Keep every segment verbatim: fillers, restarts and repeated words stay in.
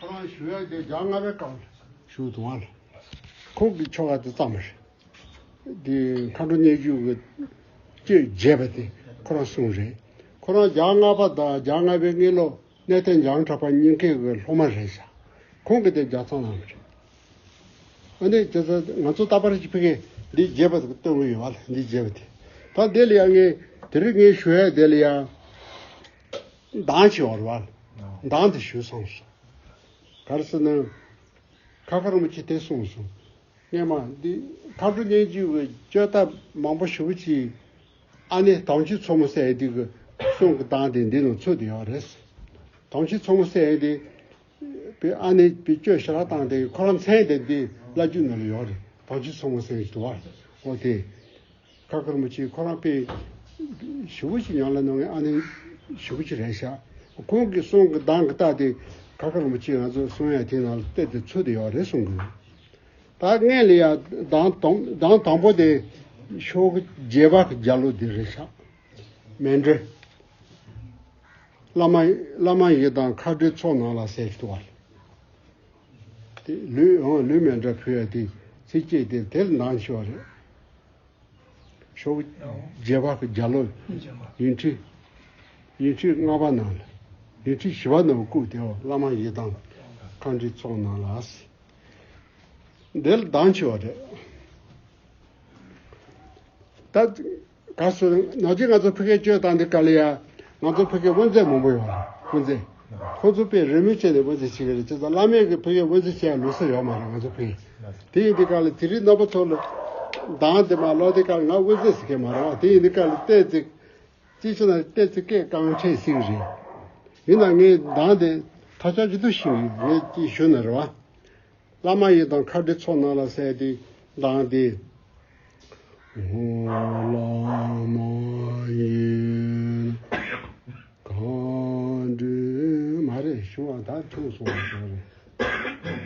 ཁོ་རང་ཞུ་ཡག་དེ་བརྒྱ་ལྔ་པའི་སྐབས་ཞུ་དུ་བ་ལ། ཁོང་གི་ཆོ་ག་དེ་ཙམ་རེད། དེ་མཁའ་འགྲོ་སྙན་བརྒྱུད་ཀྱི་བཅུ་བརྒྱད་པ་དེ་ཁོ་རང་གསུངས་རེད། ཁོ་རང་བརྒྱ་ལྔ་པ་དང་བརྒྱ་ལྔ་པའི་དངུལ་ལོ་གནས་བརྟན་འཇམ་དབྱངས་གྲགས་པ་གཉིས་ཀའི་གི་སློབ་མ་རེད་ཤག་ཁོང་གིས་དེ་ལྗགས་རྩོམ་གནང་བ་རེད། ཨ་ནི་ཁྱེད་ཚོ་ང་ཚོ་རྟག་པར་ཅིག་ཕ་གིར་འདི་བརྒྱད་པ་དེ་སྟོན་གི་ཡོད་བ་ལ། འདི་བརྒྱད་པ་དེ། ད་དེ་ལ་ཡང་ངས་དེ་རིང་ངས་ཞུ་ཡ་དེ་ལ་ཡང་གདངས་ཆེ་བ་རེད་བ། གདངས་དེ་ཞུས་སོང་སོང་། ག་རེ་ཟེར་ན། ཁ་ཁ་རིན་པོ་ཆེ་དེ་གསུངས་སོང་། སྔས་མ་འདི་མཁའ་འགྲོ་སྙན་བརྒྱུད་ཀྱི་བཅོས་ཐབས་མང་པོ་ཞེ་པོ་ཅིག་ཨ་ནེ་དྭངས་བཅུད་མཚོ་མོ་ཟེར་ཡ་དེ་གི་གསུང་གི་གདངས་དེ་འདི་ནང་ཚུད་དེ་ཡོད་རེད། དྭངས་བཅུད་མཚོ་མོ་ཟེར་ཡ་དེ། པའི་ཨ་ནེ་པའི་བཅོས་ཞེ་དྲག་བཏང་སྟེ་ཁོ་རང་མཚན་དེ་འདི་བླ་བརྒྱུད་ནང་ལ་ཡོད་རེད། དྭངས་བཅུད་མཚོ་མོ་ཟེར་ཞིག་འདུག་བ། འོ་དེ། ཁ་ཁ་རིན་པོ་ཆེ་ཁོ་རང་དཔེ་ཞེ་པོ་ཅིག་ཉམས་ལེན་གནང་མཁན་ཨ་ནེ་ཞེ་པོ་ཅིག་རེད་ཤག་ཁོང་གི་གསུང་གི་གདངས་ཀྱི་རྟགས་དེ་ཁ་ཁ་རིན་པོ་ཆེ་ང་ཚོ་གསུང་ཡ་དེ་ནང་ལ་གཏད་དེ་ཚུད་དེ་ཡོད་རེད་གསུང་གི་འདུག་ད་སྔོན་ལ་ཡ་གདངས་དང་གདངས་དང་པོ་དེ་ཤོག་བུ་བརྒྱད་པ་གི་རྒྱ་ལོ་འདི་རེད་ཤག་མཎྜལ། བླ་མ་བླ་མ་ཡི་དམ་མཁའ་འགྲོའི་ཚོགས་རྣམས་ལ་ཟེར་གྱི་འདུག་བ། དེ་ལུས་འོང་ལུས་མཎྜལ་ཕུལ་ཡ་དེ་ཚིགས་བཅད་དེ་དེ་ལ་གདངས་ཆེ་བ་རེད། ཤོག་བུ་བརྒྱད་པ་གི་རྒྱ་ལོ། ཡིག་ཕྲེང་ཡིག་ཕྲེང་ལྔ་པ་ནང་ལ། ཡིག་ཕྲེང་བཞི་པ་ནང་བཀོད་དེ་འོ་བླ་མ་ཡི་དམ་མཁའ་འགྲོའི་ཚོགས་རྣམས་ལ། འདི་ལ་གདངས་ཆེ་བ་རེད། ད་ག་སོ་ནང་ཆེན་ང་ཚོ་ཕ་གིར་བཅོས་བཏང་དེ་ག་ལ་ཡ། ང་ཚོ་ཕ་གིར་དབུ་མཛད་མང་པོ་ཡོད་རེད། དབུ་མཛད། ཁོ་ཚོ་དཔེ་རི་མོ་བྱས་ནས་དབུ་མཛད་བྱེད་ཀྱི་རེད། བྱས་ཙང་བླ་མས་གི་ཕ་གིར་དབུ་མཛད་བྱེད་ཡ་ལུགས་སྲོལ་ཡོད་མ་རེད་ང་ཚོ་ཕ་གིར། དེ་ཡིན་དུས་ག་ལ་དེ་རིང་རྣམ་པ་ཚོ་ལ་གདངས་དེ་མ་ལོག་དེ་ག་ལ་ང་དབུ་མཛད་ཟེར་མཁན་མ་རེད་བ། དེ་ཡིན་དུས་ག་ལ་བལྟས་ཚེ། ཅིའི་ཕྱིར་ན་བལྟས་ཚེ་སྐད་རྐང་ཕྲད་ཟེར་གི་རེད། ཡིན་ན་ངས་གདངས་དེ་ཐག་ཆོད་ཅིག་ཏུ་ཤེས་ཀྱི་ཡོད་ཅེས་ཞུ་ན་རེད་བ། བླ་མ་ཡི་དམ་མཁའ་འགྲོའི་ཚོགས་རྣམས་ལ་ཟེར་ཏེ་གདངས་ཏེ། ཨོ་བླ་མ་ཡི་མཁའ་འགྲོའི་མ་རེད་ཞུ་བ་ད་ཐུག་སོང་བ་ཞིག་རེད།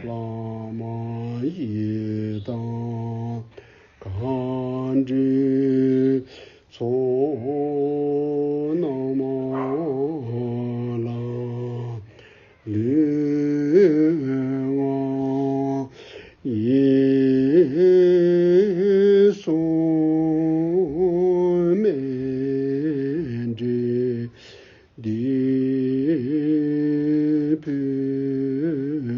བླ་མ་ཡི་དམ་མཁའ་འགྲོའི་ཚོགས་རྣམས་ལ། ལུས་ངག་ཡིད་གསུམ་མཎྜལ་འདི་ཕུལ།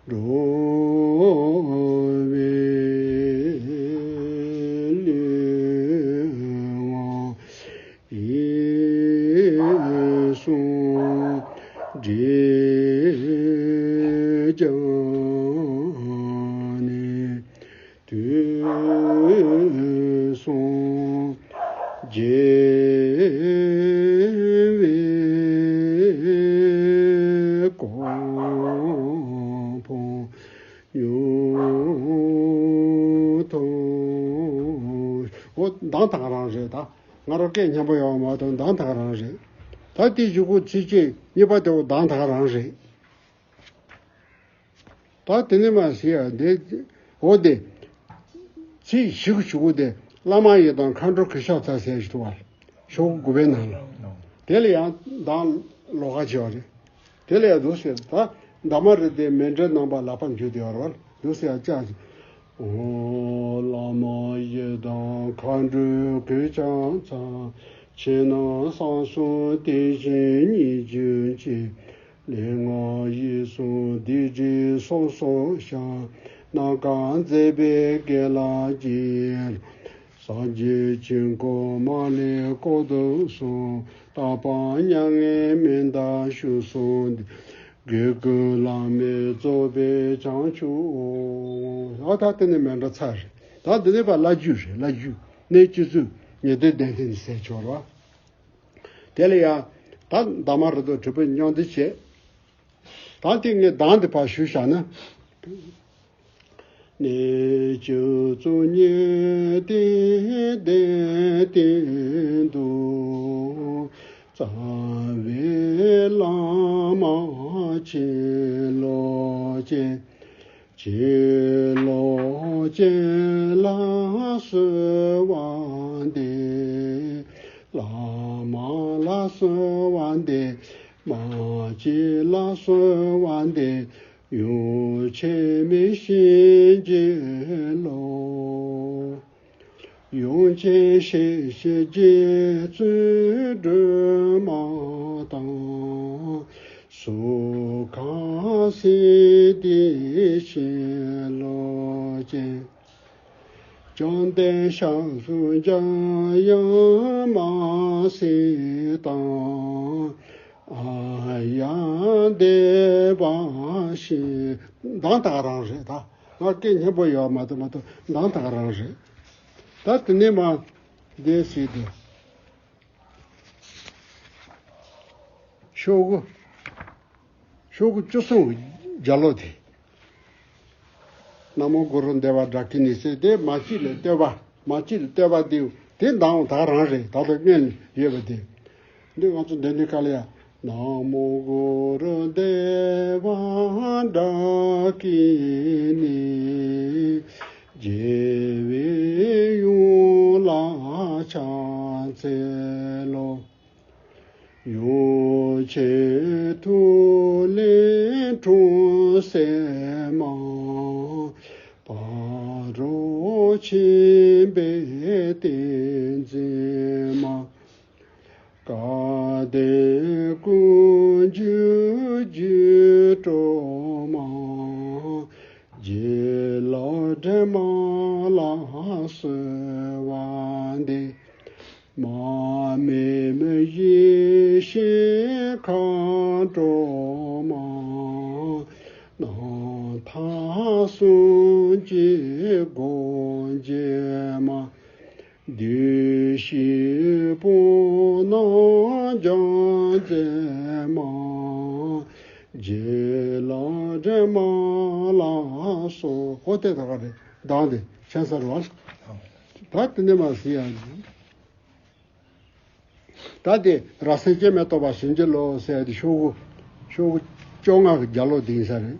འགྲོ་བའི་ལུས་ངག་ཡིད་གསུམ་འདྲེས་ཀྱང་ནི། དུས་གསུམ་རྒྱལ་བའི་གོ་འཕང་མྱུར་ཐོབ། འོ་གདངས་དེ་ག་རང་རེད་ད། ང་རང་སྐད་སྙན་པོ་ཡོད་མ་གཏོགས་གདངས་དེ་ག་རང་རེད། ད་དེའི་གཞུག་གུ་ཚིགས་བཅད་གཉིས་པ་དེ་འོ་གདངས་དེ་ག་རང་རེད། ད་དེ་ནས་མར་ཟེར་ཡ་འདི། འོ་དེ། ཚིག་བཞི་གི་གཞུག་གུ་དེ་བླ་མ་ཡི་དམ་མཁའ་འགྲོ་གུས་ཕྱག་འཚལ་ཟེར་ཞིག་འདུག་བ། ཤོག་གུ་དགུ་པའི་ནང་ལ། དེ་ལ་ཡང་གདངས་ལོགས་ཀ་བྱས་པ་རེད། དེ་ལ་ཡང་འདུག་ཟེར་ད། འདབ་མ་རེད་དེ་མཎྜལ་རྣམ་པ་ལག་པར་འཇུ་དེ་ཡོད་རེད་བ། འདུག་ཟེར་ཡང་ཅག་ཅིག་ཨོ་བླ་མ་ཡི་དམ་མཁའ་འགྲོ་གུས་ཕྱག་འཚལ། ཕྱི་ནང་གསང་གསུམ་དེ་བཞིན་ཉིད་གྱུར་ཅིག་ལུས་ངག་ཡིད་གསུམ་སྡིག་སྒྲིབ་སོ་སོར་བཤགས། ནམ་མཁའ་མཛད་པའི་དགེ་ལེགས་ཀྱི། སངས་རྒྱས་ཆོས་འཁོར་མ་ལུས་བསྐོར་དུ་གསོལ། རྟག་པ་མྱ་ངན་མི་འདའ་བཞུགས་གསུམ་འདི། གུས་བཀུར་བླ་མེད་རྫོགས་པའི་བྱང་ཆུབ་འོ། ད་དེ་ནས་མཎྜལ་ཚར་རེད། ད་འདི་ནས་ཕར་བླ་བརྒྱུད་རེད། བླ་བརྒྱུད་གནས་སྤྱི་གཙུག་ཉི་ཟླའི་གདན་སྟེང་ཟེར་ཆོག་རེད་བ། དེ་ལ་ཡང་ད་འདབ་མ་རེད་དོ་དྲིལ་བུ་མཉམ་འདེགས་བྱས། ད་དེ་ངས་གདངས་འདི་ཕར་ཞུས་བཞག་ན། གནས་སྤྱི་གཙུག་ཉི་ཟླའི་གདན་སྟེང་དུ། རྩ་བའི་བླ་མ་ཕྱི་ལོགས་སྤྱན། ཕྱི་ལོགས་སྤྱན་ལ་གསོལ་བ་འདེབས། བླ་མ་ལ་གསོལ་བ་འདེབས། མ་སྐྱེས་ལ་གསོལ་བ་འདེབས། ཡུམ་ཆེན་མི་བཞིན་གྱི་བློ། ཡུམ་ཆེན་ཞེས་བྱའི་རྗེ་བཙུན་སྒྲོལ་མ་དང་། གཟུགས་ཁམས་སྲིད་མཐའི་ཤེས་རབ་ཅན། བཅོམ་ལྡན་ཞབས་སུ་འཇམ་དབྱངས་དམར་སེར་དང་། ཨཱརྱ་དེ་བ་ཞེས། གདངས་དེ་ག་རང་རེད་ད། ང་སྐད་སྙན་པོ་ཡོད་མ་གཏོགས་མ་གཏོགས་གདངས་དེ་ག་རང་རེད། ད་དེ་ནས་མར་འདི་ཟེར་དུས། ཤོག་གུ། ཤོག་གུ་བཅུ་གསུམ་གྱི་རྒྱ་ལོ་དེ། ན་མོ་གུ་རུ་དེ་བ་ཌཱ་ཀི་ཎི་ཟེར་དེ་མ་སྐྱེས་ལ་བསྟོད་པ། མ་སྐྱེས་ལ་བསྟོད་པ་དེ། དེ་གདངས་དེ་ག་རང་རེད། ད་ལྟ་སྔོན་ལ་ཡོད་པ་དེ། འདི་ང་ཚོ་འདོན་དུས་སྐབས་ལ་ཡ། ན་མོ་གུ་རུ་དེ་བ་ཌཱ་ཀི་ཎི། རྒྱལ་བའི་ཡུམ་ལ་ཕྱག་འཚལ་ལོ། ཡུམ་ཆེན་ཐུགས་ལས་འཁྲུངས་སྲས་མ། ཕ་རོལ་ཕྱིན་པའི་ཏིང་འཛིན་མ། སྐལ་ལྡན་ཀུན་འབྱུང་སྒྱུ་འཕྲུལ་མ། བྱིན་རླབས་སྒྲོན་མ་ལ་གསོལ་བ་འདེབས། མར་མེ་མི་བཞི་ཤེལ་མཁའ་འགྲོ་མ། རྣམ་ཐར་གསུམ་གྱི་སྒོ་འབྱེད་མ། བདུད་བཞིའི་དཔུང་རྣམས་སྦྱངས་མཛད་མ། བྱིན་རླབས་སྒྲོན་མ་ལ་གསོལ། ཧོ་དེ་ད་ག་རེད། གདངས་དེ་ཁྱད་མཚར་བ། ད་དེ་ནས་མར་ཟེར་ཡ། ད་དེ་རབ་གསལ་སྐྱེ་མེད་རྟོགས་པ་བྱིན་གྱིས་རློབས་ཟེར་ཡ་དེ་ཤོག་གུ། ཤོག་གུ་བཅོ་ལྔ་གི་རྒྱ་ལོ་དེ་ཡིན་ས་རེད།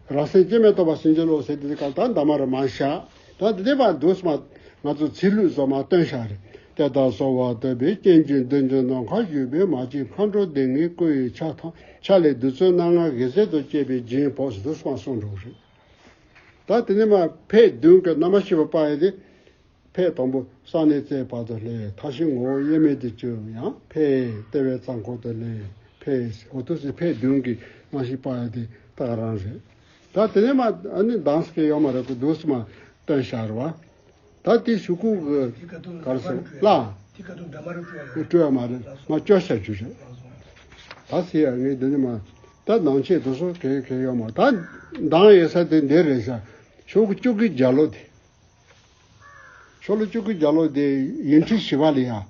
རབ་གསལ་སྐྱེ་མེད་རྟོགས་པ་བྱིན་གྱིས་རློབས་ཟེར་དེ་ག་ད་འདབ་མ་རེ་མར་བཞག་ད་དེ་ནས་མར་འདུག་སེ་མར་ང་ཚོ་ཚིག་ལྷུག་བཟོ་མར་བཏོན་བཞག་རེད། དེ་ལྟར་གསོལ་བ་བཏབ་པས་སྐྱེ་འཇིག་འདུལ་འཇིག་ནམ་མཁའ་བཞུགས་པའི་མ་སྐྱེས་མཁའ་འགྲོ་སྡེ་ལྔའི་སྐུ་ཡི་ཆ་ཐམས་ཆ་ལས་བདུད་རྩི་སྣ་ལྔ་འོད་ཟེར་དུ་བསྐྱེད་པའི་སྦྱིན་ཕོབ་ཟེར་འདུག་སེ་མར་གསུངས་འགྲོ་གི་རེད། ད་དེ་ནས་མར་ཕེབས་བདུན་གྱི་རྣམ་པ་ཤེས་པ་སྤར་ཡ་དེ། ཕེབས་དང་པོ་ས་གནས་བཙལ་བར་དུ་སླེབས། མཐའ་བཞི་ངོ་བོ་དབྱེར་མེད་དུ་གྱུར་ཡང་ཕེབས། ལྟེ་བའི་རྩ་འཁོར་དུ་སླེབས་ཕེབས། འོ་ཐུགས་སྲས་ཕེབས་བདུན་གྱི་རྣམ་ཤེས་སྤར་ཡ་དེ་ད་ག་རང་རེད། ད་དེ་ནས་མར་ཨ་ནི་གདངས་སྐད་ཡོད་མ་རེད། ཁོ་འདུག་སེ་མར་བཏོན་བཞག་རེད་བ། ད་དེ་ཤོག་གུ་གི་ག་རེ་ཟེར་ལ། དེ་ག་དུས་འདབ་མ་རུ་སྤྲོ་ཡ་སྤྲོ་ཡ་མ་རེད། མར་བཅོ་བཞག་རྒྱུ་རེད། ད་ཟེར་ཡ་ངས་འདི་ནས་མར་ད་ནང་ཆེད་དུ་སོ་གལ་གལ་ཡོད་མ་རེད། ད་གདངས་ཡོད་ས་དེ་འདི་རེད་ཤག་ཤོག་གུ་བཅུ་དགུའི་རྒྱ་ལོ་དེ། ཤོ་ལོ་ཀ་ཀའི་རྒྱ་ལོ་དེ་ཡིག་འཕྲུལ་བཞི་པ་ལ་ཡང་།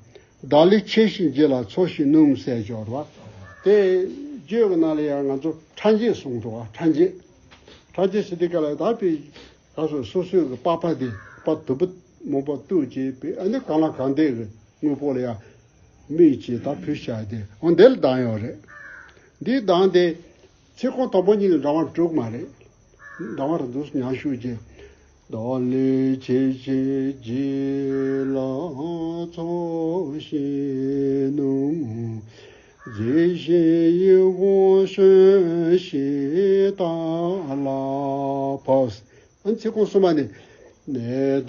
བདག་ལས་ཆེ་ཞིང་རྒྱས་ལ་ཚོགས་ཞིང་སྣུམ་ཟེར་སྦྱོར་བ། དེ་བརྗོད་ཀྱི་ནང་ལ་ཡང་ང་ཚོ་ཕྲ་འགྱེད་གསུངས་འདུག་བ། ཕྲ་འགྱེད། ཕྲ་འགྱེད་ཟེར་དུས་སྐབས་ལ་ད་དཔེ་ག་སོ་སོ་སོའི་གི་པགས་པ་དེ་པ་དུམ་བུ་མང་པོ་གཏུབས་བྱས་པའི་ཨ་ནི་གང་ལ་གང་འདོད་ཀྱི་དངོས་པོ་ལ་ཡང་མིག་ཅེས་ད་ཕུལ་བྱ་དེ་འོ་འདི་ལ་གདངས་ཡོད་རེད། འདིའི་གདངས་དེ་ཚིག་རྐང་དང་པོ་གཉིས་ལ་འདྲ་བ་འགྲོ་གི་མ་རེད། ཟླ་བར་འདུག་ཉམས་ཞུགས་ཀྱི། བདག་ལས་ཆེ་ཞིང་རྒྱས་ལ་ཚོགས་ཞིང་སྣུམ། མཛེས་ཤིང་ཡིད་འོང་ཞོན་ཞིང་རྟ་ལ་བབས། ཨ་ཚིག་རྐང་གསུམ་པ་ནི། ནད་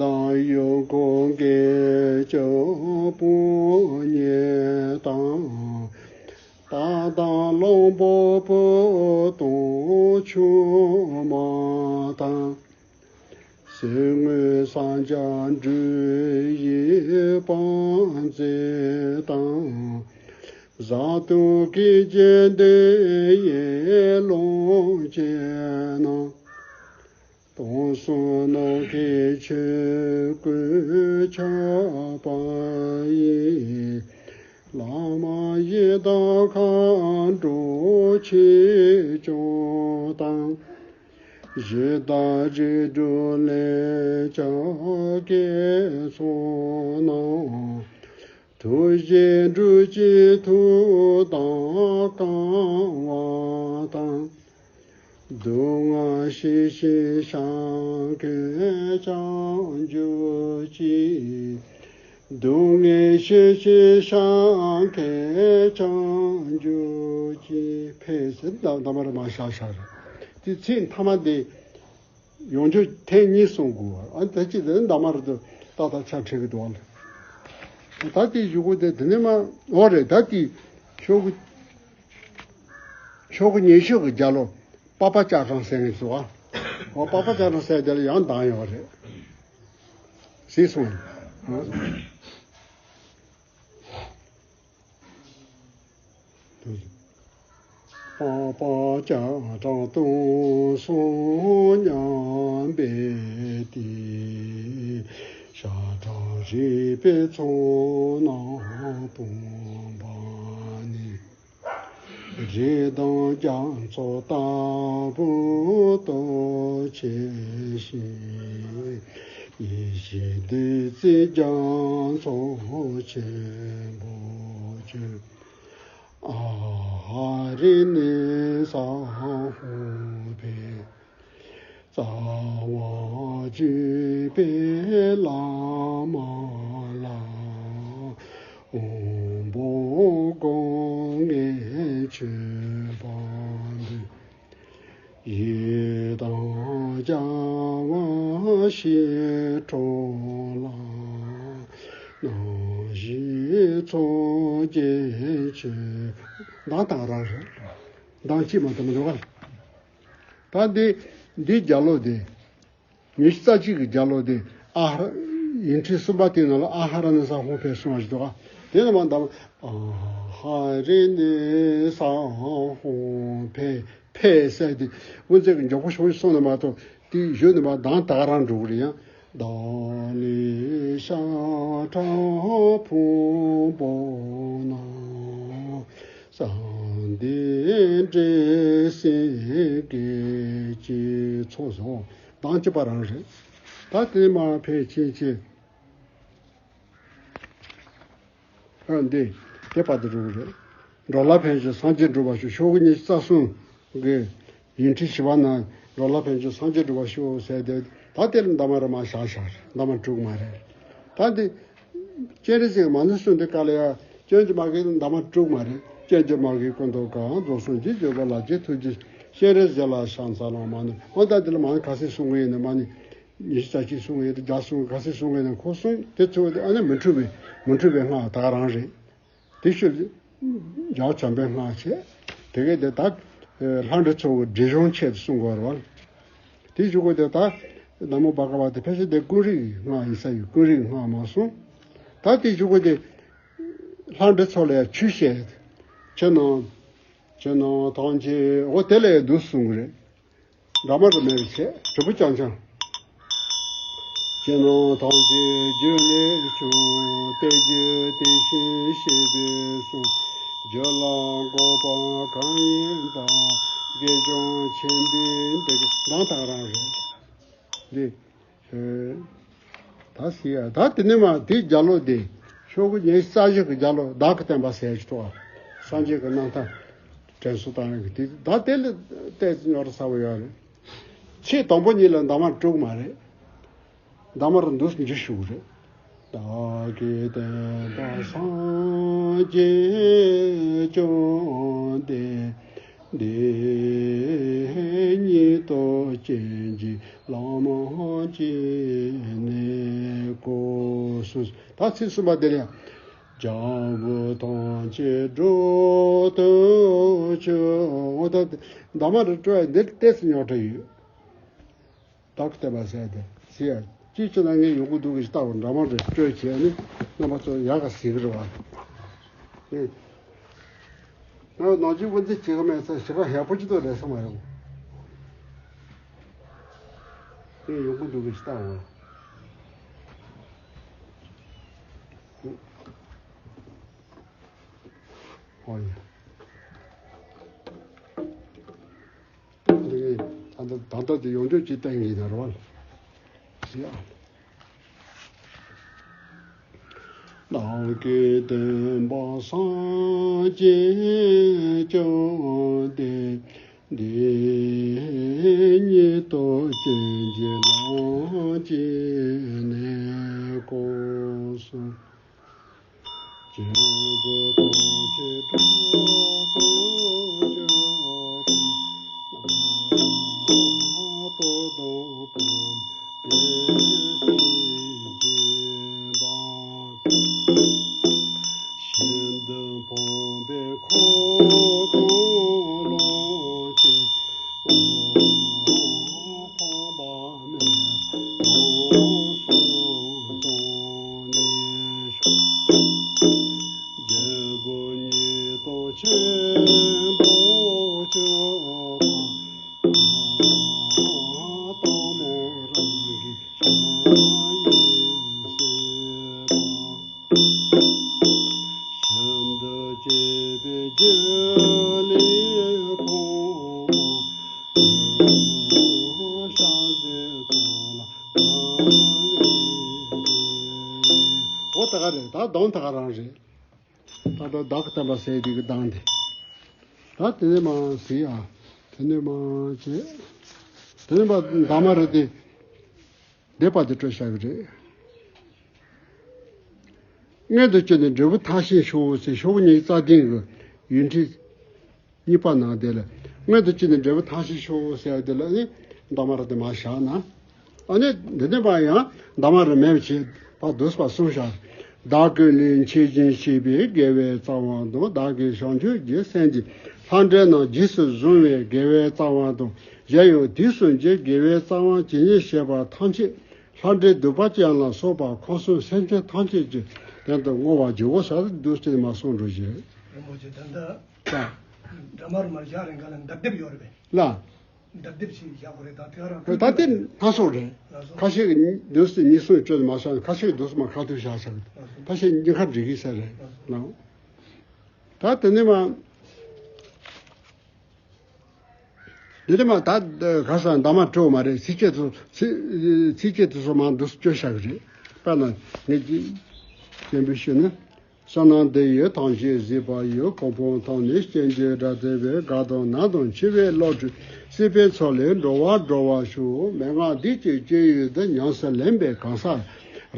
དང་ཡུལ་འཁོར་འགལ་རྐྱེན་དཔུང་གཉེན་དང་། རྟ་དང་གླང་པོ་བུ་དང་ཆུང་མ་དང་། སྲིན་མོ་སྲང་བརྒྱ་འབྲུ་ཡི་དཔང་བཙན་དང་། བཟའ་བཏུང་གི་རྒྱན་ལྡན་ཡི་ལོངས་སྤྱོད་རྣམས། དུང་གསུམ་ནམ་མཁའི་ཆོས་སྐུར་ཁྱབ་པ་ཡི། བླ་མ་ཡི་དམ་མཁའ་འགྲོ་ཆོས་སྐྱོང་དང་། གཞི་བདག་རིགས་དྲུག་ལས་སྐྱབས་དགེ་ཚོགས་རྣམས། ཐུགས་རྗེས་འགྲོ་ཀུན་ཐུགས་དམ་བསྐང་བ་དང་། སྡུག་བསྔལ་ཞི་ཞིང་བྱང་ཆུབ་ཀྱི། སྡུག་བསྔལ་ཞི་ཞིང་བྱང་ཆུབ་ཀྱི། འཇུག་ཅིང་འཕེལ་ཟེར་ད་འདབ་མ་རེ་མ་བཞག་བཞག་རེད། དེ་ཚིག་མཐའ་མ་དེ་ཡོང་རྒྱུ་ཐེངས་གཉིས་གསུང་དགོས་པ། ཨ་ད་ཅི་དེ་འདབ་མ་རེ་དུ་ཏག་ཏག་ཆ་ཁྲིག་གི་འདུག་ཨ། ད་དེ་གཞུག་གུ་དེ་དེ་ནས་མ་འོ་རེད། ད་དེ་ཤོག་གུ་ཤོག་གུ་ཉི་ཤུ་གི་རྒྱབ་ལོགས་པ་པ་ལྕགས་སྲང་ཟེར་མཁན་འདུག་ཨ། འོ་པ་པ་ལྕགས་སྲང་ཟེར་དེ་ལ་ཡང་གདངས་ཡོད་རེད། གཟིགས་སོང་། པ་པ་ལྕགས་སྲང་སྟོང་གསུམ་མཉམ་པའི་སྟེང་། ཞབས་དྲུང་རིག་པའི་ཚོགས་རྣམས་སྤུངས་པ་ནི། རི་དྭགས་རྒྱ་མཚོ་ལྟ་བུར་སྟོབས་ཆེ་ཞིང་། ཡེ་ཤེས་བདུད་རྩིའི་རྒྱ་མཚོ་ཆེན་པོ་ཆེ། ཨ་ཧ་རི་ནི་ས་ཧོ་ཕེ། རྩ་བ་བརྒྱུད་པའི་བླ་མ་ལ། དབང་པོ་སྒོ་ལྔའི་མཆོད་པ་འབུལ། ཡི་དམ་རྒྱལ་བ་ཞི་ཁྲོ་ལ། རྣམ་བཞི་མཚོ་སྐྱེས་མཆོད། གདངས་དེ་ག་རང་རེད། གདངས་གཅིག་མ་གཏོགས་མི་འདུག་ག། ད་འདི་འདི་རྒྱབ་ལོགས་དེ། ཉི་ཤུ་རྩ་གཅིག་གི་རྒྱབ་ལོགས་དེ་ཨ་ཧ་ར། ཡིག་ཕྲེང་གསུམ་པ་དེའི་ནང་ལ་ཨ་ཧ་ར་ནི་ས་ཧོ་ཕེ་གསུངས་པ་ཞིག་འདུག་ག། དེ་ལ་མ་འདམ། ཨ་ཧ་རི་ནི་ས་ཧོ་ཕེ། ཕེ་ཟེར་དེ་དབུ་མཛད་ཀྱི་མགྱོགས་པོ་ཞུགས་ཞུགས་གསུངས་ནས་མ་གཏོགས་དེ་གཞུག་ནས་མ་གདངས་དེ་ག་རང་འགྲོ་གི་རེད། ཡང་། བདག་ནི་ཤ་ཁྲག་ཕུང་པོ་རྣམས། བསམ་གཏན་འདྲེ་སྲིན་བགེགས་ཀྱི་ཚོགས་སོ། གདངས་གཅིག་པ་རང་རེད། ད་དེ་མ་ཕལ་ཆེར་ཆེ། ཨ་འདི་དེ་བར་དུ་འགྲོ་གི་རེད། འགྲོ་ལ་ཕན་ཕྱིར་སངས་རྒྱས་འགྲུབ་པར་ཤོག། ཤོག་གུ་ཉི་ཤུ་རྩ་གསུམ་གི་ཡིག་ཕྲེང་བཞི་པ་ན་འགྲོ་ལ་ཕན་ཕྱིར་སངས་རྒྱས་འགྲུབ་པར་ཤོག་ཟེར་ཏེ། ད་དེ་ལ་འདབ་མ་རེ་མ་བཞག་བཞག་རེད། འདབ་མ་དྲུག་མ་རེད། ད་འདི་སྤྱན་རས་གཟིགས་མ་ཎི་གསུངས་དུས་སྐབས་ལ་ཡང་སྤྱན་རས་མ་གི་འདབ་མ་དྲུག་མ་རེད། སྤྱན་རས་མ་གི་སྐུ་མདོག་དཀར་རྫོགས་སངས་རྒྱས་བརྗོད་པ་ལ་རྗེ་ཐུགས་རྗེ་སྤྱན་རས་གཟིགས་ལ་ཕྱག་འཚལ་ལོ། མ་ཎི། འོ་ད་འདི་ལ་མ་ཎི་ག་ཚོད་གསུང་གི་ཡིན་ན། མ་ཎི་ཉི་ཤུ་རྩ་གཅིག་གསུང་གི་ཡིན་ན། བརྒྱ་གསུང་གི། ག་ཚོད་གསུང་གི་ཡིན་ན། ཁོ་གསུང་དེ་ཚོ་དེ་ཨ་ནི་མི་འཁྲུགས་པའི་མི་འཁྲུགས་པའི་སྔགས་དེ་ག་རང་རེད། དེ་ཤུལ་རྒྱལ་བ་བྱམས་པའི་སྔགས་བྱས། དེ་གས་དེ་ད་ལྷ་འདྲེ་ཚོགས་ཀྱི་སྒྲིབ་སྦྱོང་ཆེད་དུ་གསུང་དགོས་རེད་བ། དེ་གཞུག་གུ་དེ་ད་ན་མོ་བྷ་ག་ཝ་ཏི། ཕལ་ཆེར་དེ་ཀུན་རིག་སྔགས་ཡིན་ས་ཡོད། ཀུན་རིག་སྔགས་མ་གསུངས། ད་དེ་གཞུག་གུ་དེ་ལྷ་འདྲེ་ཚོགས་ལ་ཡང་ཆོས་བཤད། ཕྱི་ནང་ཕྱི་ནང་ཐམས་ཅད། འོ་དེ་ལ་ཡང་བསྡུས་གསུང་གི་རེད། འདབ་མ་རེ་མེད་པ་བྱས། དྲིལ་བུ་རྐྱང་རྐྱང་། ཕྱི་ནང་ཐམས་ཅད་རྒྱུད་ལས་བྱུང་། དེ་རྒྱུད་དེ་བཞིན་གཤེགས་པའི་གསུང་། རྒྱུད་ལ་འགོག་པ་གང་ཡིན་པ། དགེ་སྦྱོང་ཆེན་པོས་འདི་སྐད། གདངས་དེ་ག་རང་རེད། འདི། ཨེ། ད་ཟེར་ཡ། ད་དེ་ནས་མ་དེའི་རྒྱབ་ལོགས་དེ། ཤོག་གུ་ཉི་ཤུ་རྩ་བཞི་གི་རྒྱབ་ལོགས་བདག་གི་བསྟན་པ་ཟེར་ཞིག་འདུག་ག། སངས་རྒྱས་ཀྱི་རྣམ་ཐར་དྲན་གསོ་བཏང་ཡག་གི་དེ། ད་དེ་ལ་ཏོག་ཙམ་རྙོག་དྲ་ཚ་པོ་ཡོད་རེད། ཚིག་དང་པོ་གཉིས་ལ་འདབ་མ་དྲུག་མ་རེད། འདབ་མ་རེ་འདུག་སེ་འཇུ་ཞུ་གི་རེད། བདག་གི་བསྟན་པ་སངས་རྒྱས་བཅོམ་ལྡན་འདས། ཉིད་དུ་སྤྱན་གྱིས་བླ་མ་མཁྱེན་ནས་གོ་གསུངས། ད་ཚིག་གསུམ་པ་དེ་ལ་ཡང་། རྒྱལ་བུ་ཐམས་ཅད་སྒྲོལ་དུ་གྱུར། འོ་ད་འདབ་མ་རེ་སྤྲོད་ཡ་འདིར་ཏོག་ཙམ་རྙོག་དྲ་ཡོད། བདག་གི་བསྟན་པ་ཟེར་ཏེ་ཟེར་ཡ། ཅིའི་ཕྱིར་ན་ངས་ཡོང་གི་འདུག་གི་ཞིག་ལྟ་བུ་འདབ་མ་རེ་སྤྲོད་བྱས་ནས་རྣམ་པ་ཚོ་ཡག་ག་ཟེར་གི་རེད་བ། ཨེ། ང་ནང་ཆོས་དབུ་འཛིན་བྱེད་གི་མེད་ཚེ་ཞེ་དྲག་ཧས་པོ་ཅིག་ཏུ་རེད་ས་མ་ཡོང་། ངས་ཡོང་གི་འདུག་གི་ཞིག་ལྟ་བུ། ཨོ་ཡ། འདི་ད་ལྟ་ད་ལྟ་དེ་ཡོང་འདོད་ཀྱི་སྟེང་ཡིན་ན་རོ། ཡ། བདག་གི་བསྟན་པ་སངས་རྒྱས་བཅོམ་ལྡན་འདས། ཉིད་དུ་སྤྱན་གྱིས་བླ་མ་མཁྱེན་ནས་གོ་གསུངས། སྐྱེས་བུ་ཐམས་ཅད་སྒྲོལ་དུ་ ད་ག་རང་རེད། ད་ལྟ་བདག་གི་བསྟན་པ་ཟེར་དེ་གི་གདངས་དེ། ད་དེ་ནས་མ་ཟེར་ཡ། དེ་ནས་མ་བྱས། དེ་ནས་མ་འདབ་མ་རེད་དེ། བཟླས་པ་དེ་སྤྲོད་བཞག་གི་རེད། མངལ་དུ་བཅུག་ནས་འབྲས་བུ་ཐ་ཤལ་ཤོག་ཟེར། ཤོག་བུ་ཉི་ཤུ་རྩ་བདུན་གི་ཡོན་ཏན་གཉིས་པ་ནང་དེ་ལ། མངལ་དུ་བཅུག་ནས་འབྲས་བུ་ཐ་ཤལ་ཤོག་ཟེར་བ་དེ་ལ་ནི་འདབ་མ་རེད་དེ་མ་བཞག་ན། ཨ་ནི་འདི་ནས་པ་ཡང་འདབ་མ་རེ་མེད་པ་བྱས་པ་བསྡུས་པ་གསུངས་བཞག་བདག་གི་ལུས་མཆོད་སྦྱིན་བྱེད་པའི་དགེ་བའི་རྩ་བ་དང་། བདག་གིས་བྱང་ཆུབ་ཀྱི་སེམས་ཀྱི་ལྷ་འདྲེ་རྣམས་རྗེས་སུ་བཟུང་བའི་དགེ་བའི་རྩ་བ་དང་། གཞན་ཡང་དུས་གསུམ་གྱི་དགེ་བའི་རྩ་བ་ཇི་སྙེད་བཤད་པ་ཐམས་ཅད་ལྷ་འདྲེ་གདུག་པ་ཅན་ལ་སོགས་པ་འཁོར་གསུམ་སེམས་ཅན་ཐམས་ཅད་ཀྱི་དོན་དུ་བསྔོ་བར་བགྱིའོ་ཟེར་བསྡུས་ཏེ་མ་གསུངས་འགྲོ་ཞེས། རིན་པོ་ཆེ་ད་ལྟ་ད། འདབ་མ་རུ་མ་བཞག་རིང་ག་ལ་འདབ་རྡེབ་ཡོད་རེད་པས། ལ། འདབ་རྡེབ་ཞིག་བཞག་དགོས་རེད། ད་དེ་ག་རང་ད་དེ་སྣ་ཚོགས་རེད། སྣ་ཚོགས། ཁ་ཤས་ཀྱིས་འདུག་སེ་ཉིས་གསུམ་སྤྲོད་མ་བཞག་ཁ་ཤས་ཀྱིས་འདུག་སེ་མ་ཁ་ཐུག་བཞག་བཞག་སྣ་ཚོགས། ཁ་ཤས་ཉི་ཁ་འགྲིག་གི་ས་རེད། སྣ་ཚོགས། ལ། ད་དེ་ནས་མ། འདི་ནས་མ་ད་ག་ས་འདབ་མ་སྤྲོད་མ་རེད། ཚིགས་བཅད་དུ་ཚིགས་ཚིགས་བཅད་དུ་སོ་མ་འདུག་སེ་སྤྲོད་བཞག་གི་རེད། དཔེར་ན་ངས་ཅིག་སྤྱན་འབུལ་ཞུས་ན། བསོད་ནམས་འདི་ཡིས་ཐམས་ཅད་གཟིགས་པ་ཡི། གོ་འཕང་ཐོབ་ནས་སྐྱེ་མཆེད་དགྲ་སྟོན་པའི། དགའ་དང་ན་དང་འཆི་བའི་བློ་གྲོས། སྲིད་པའི་མཚོ་ལས་འགྲོ་བ་སྒྲོལ་བར་ཤོག་མན་ངག་འདི་ཀྱི་སྤྱོད་ཡུལ་འདི། ཉམས་སུ་ལེན་པའི་གང་ཟག་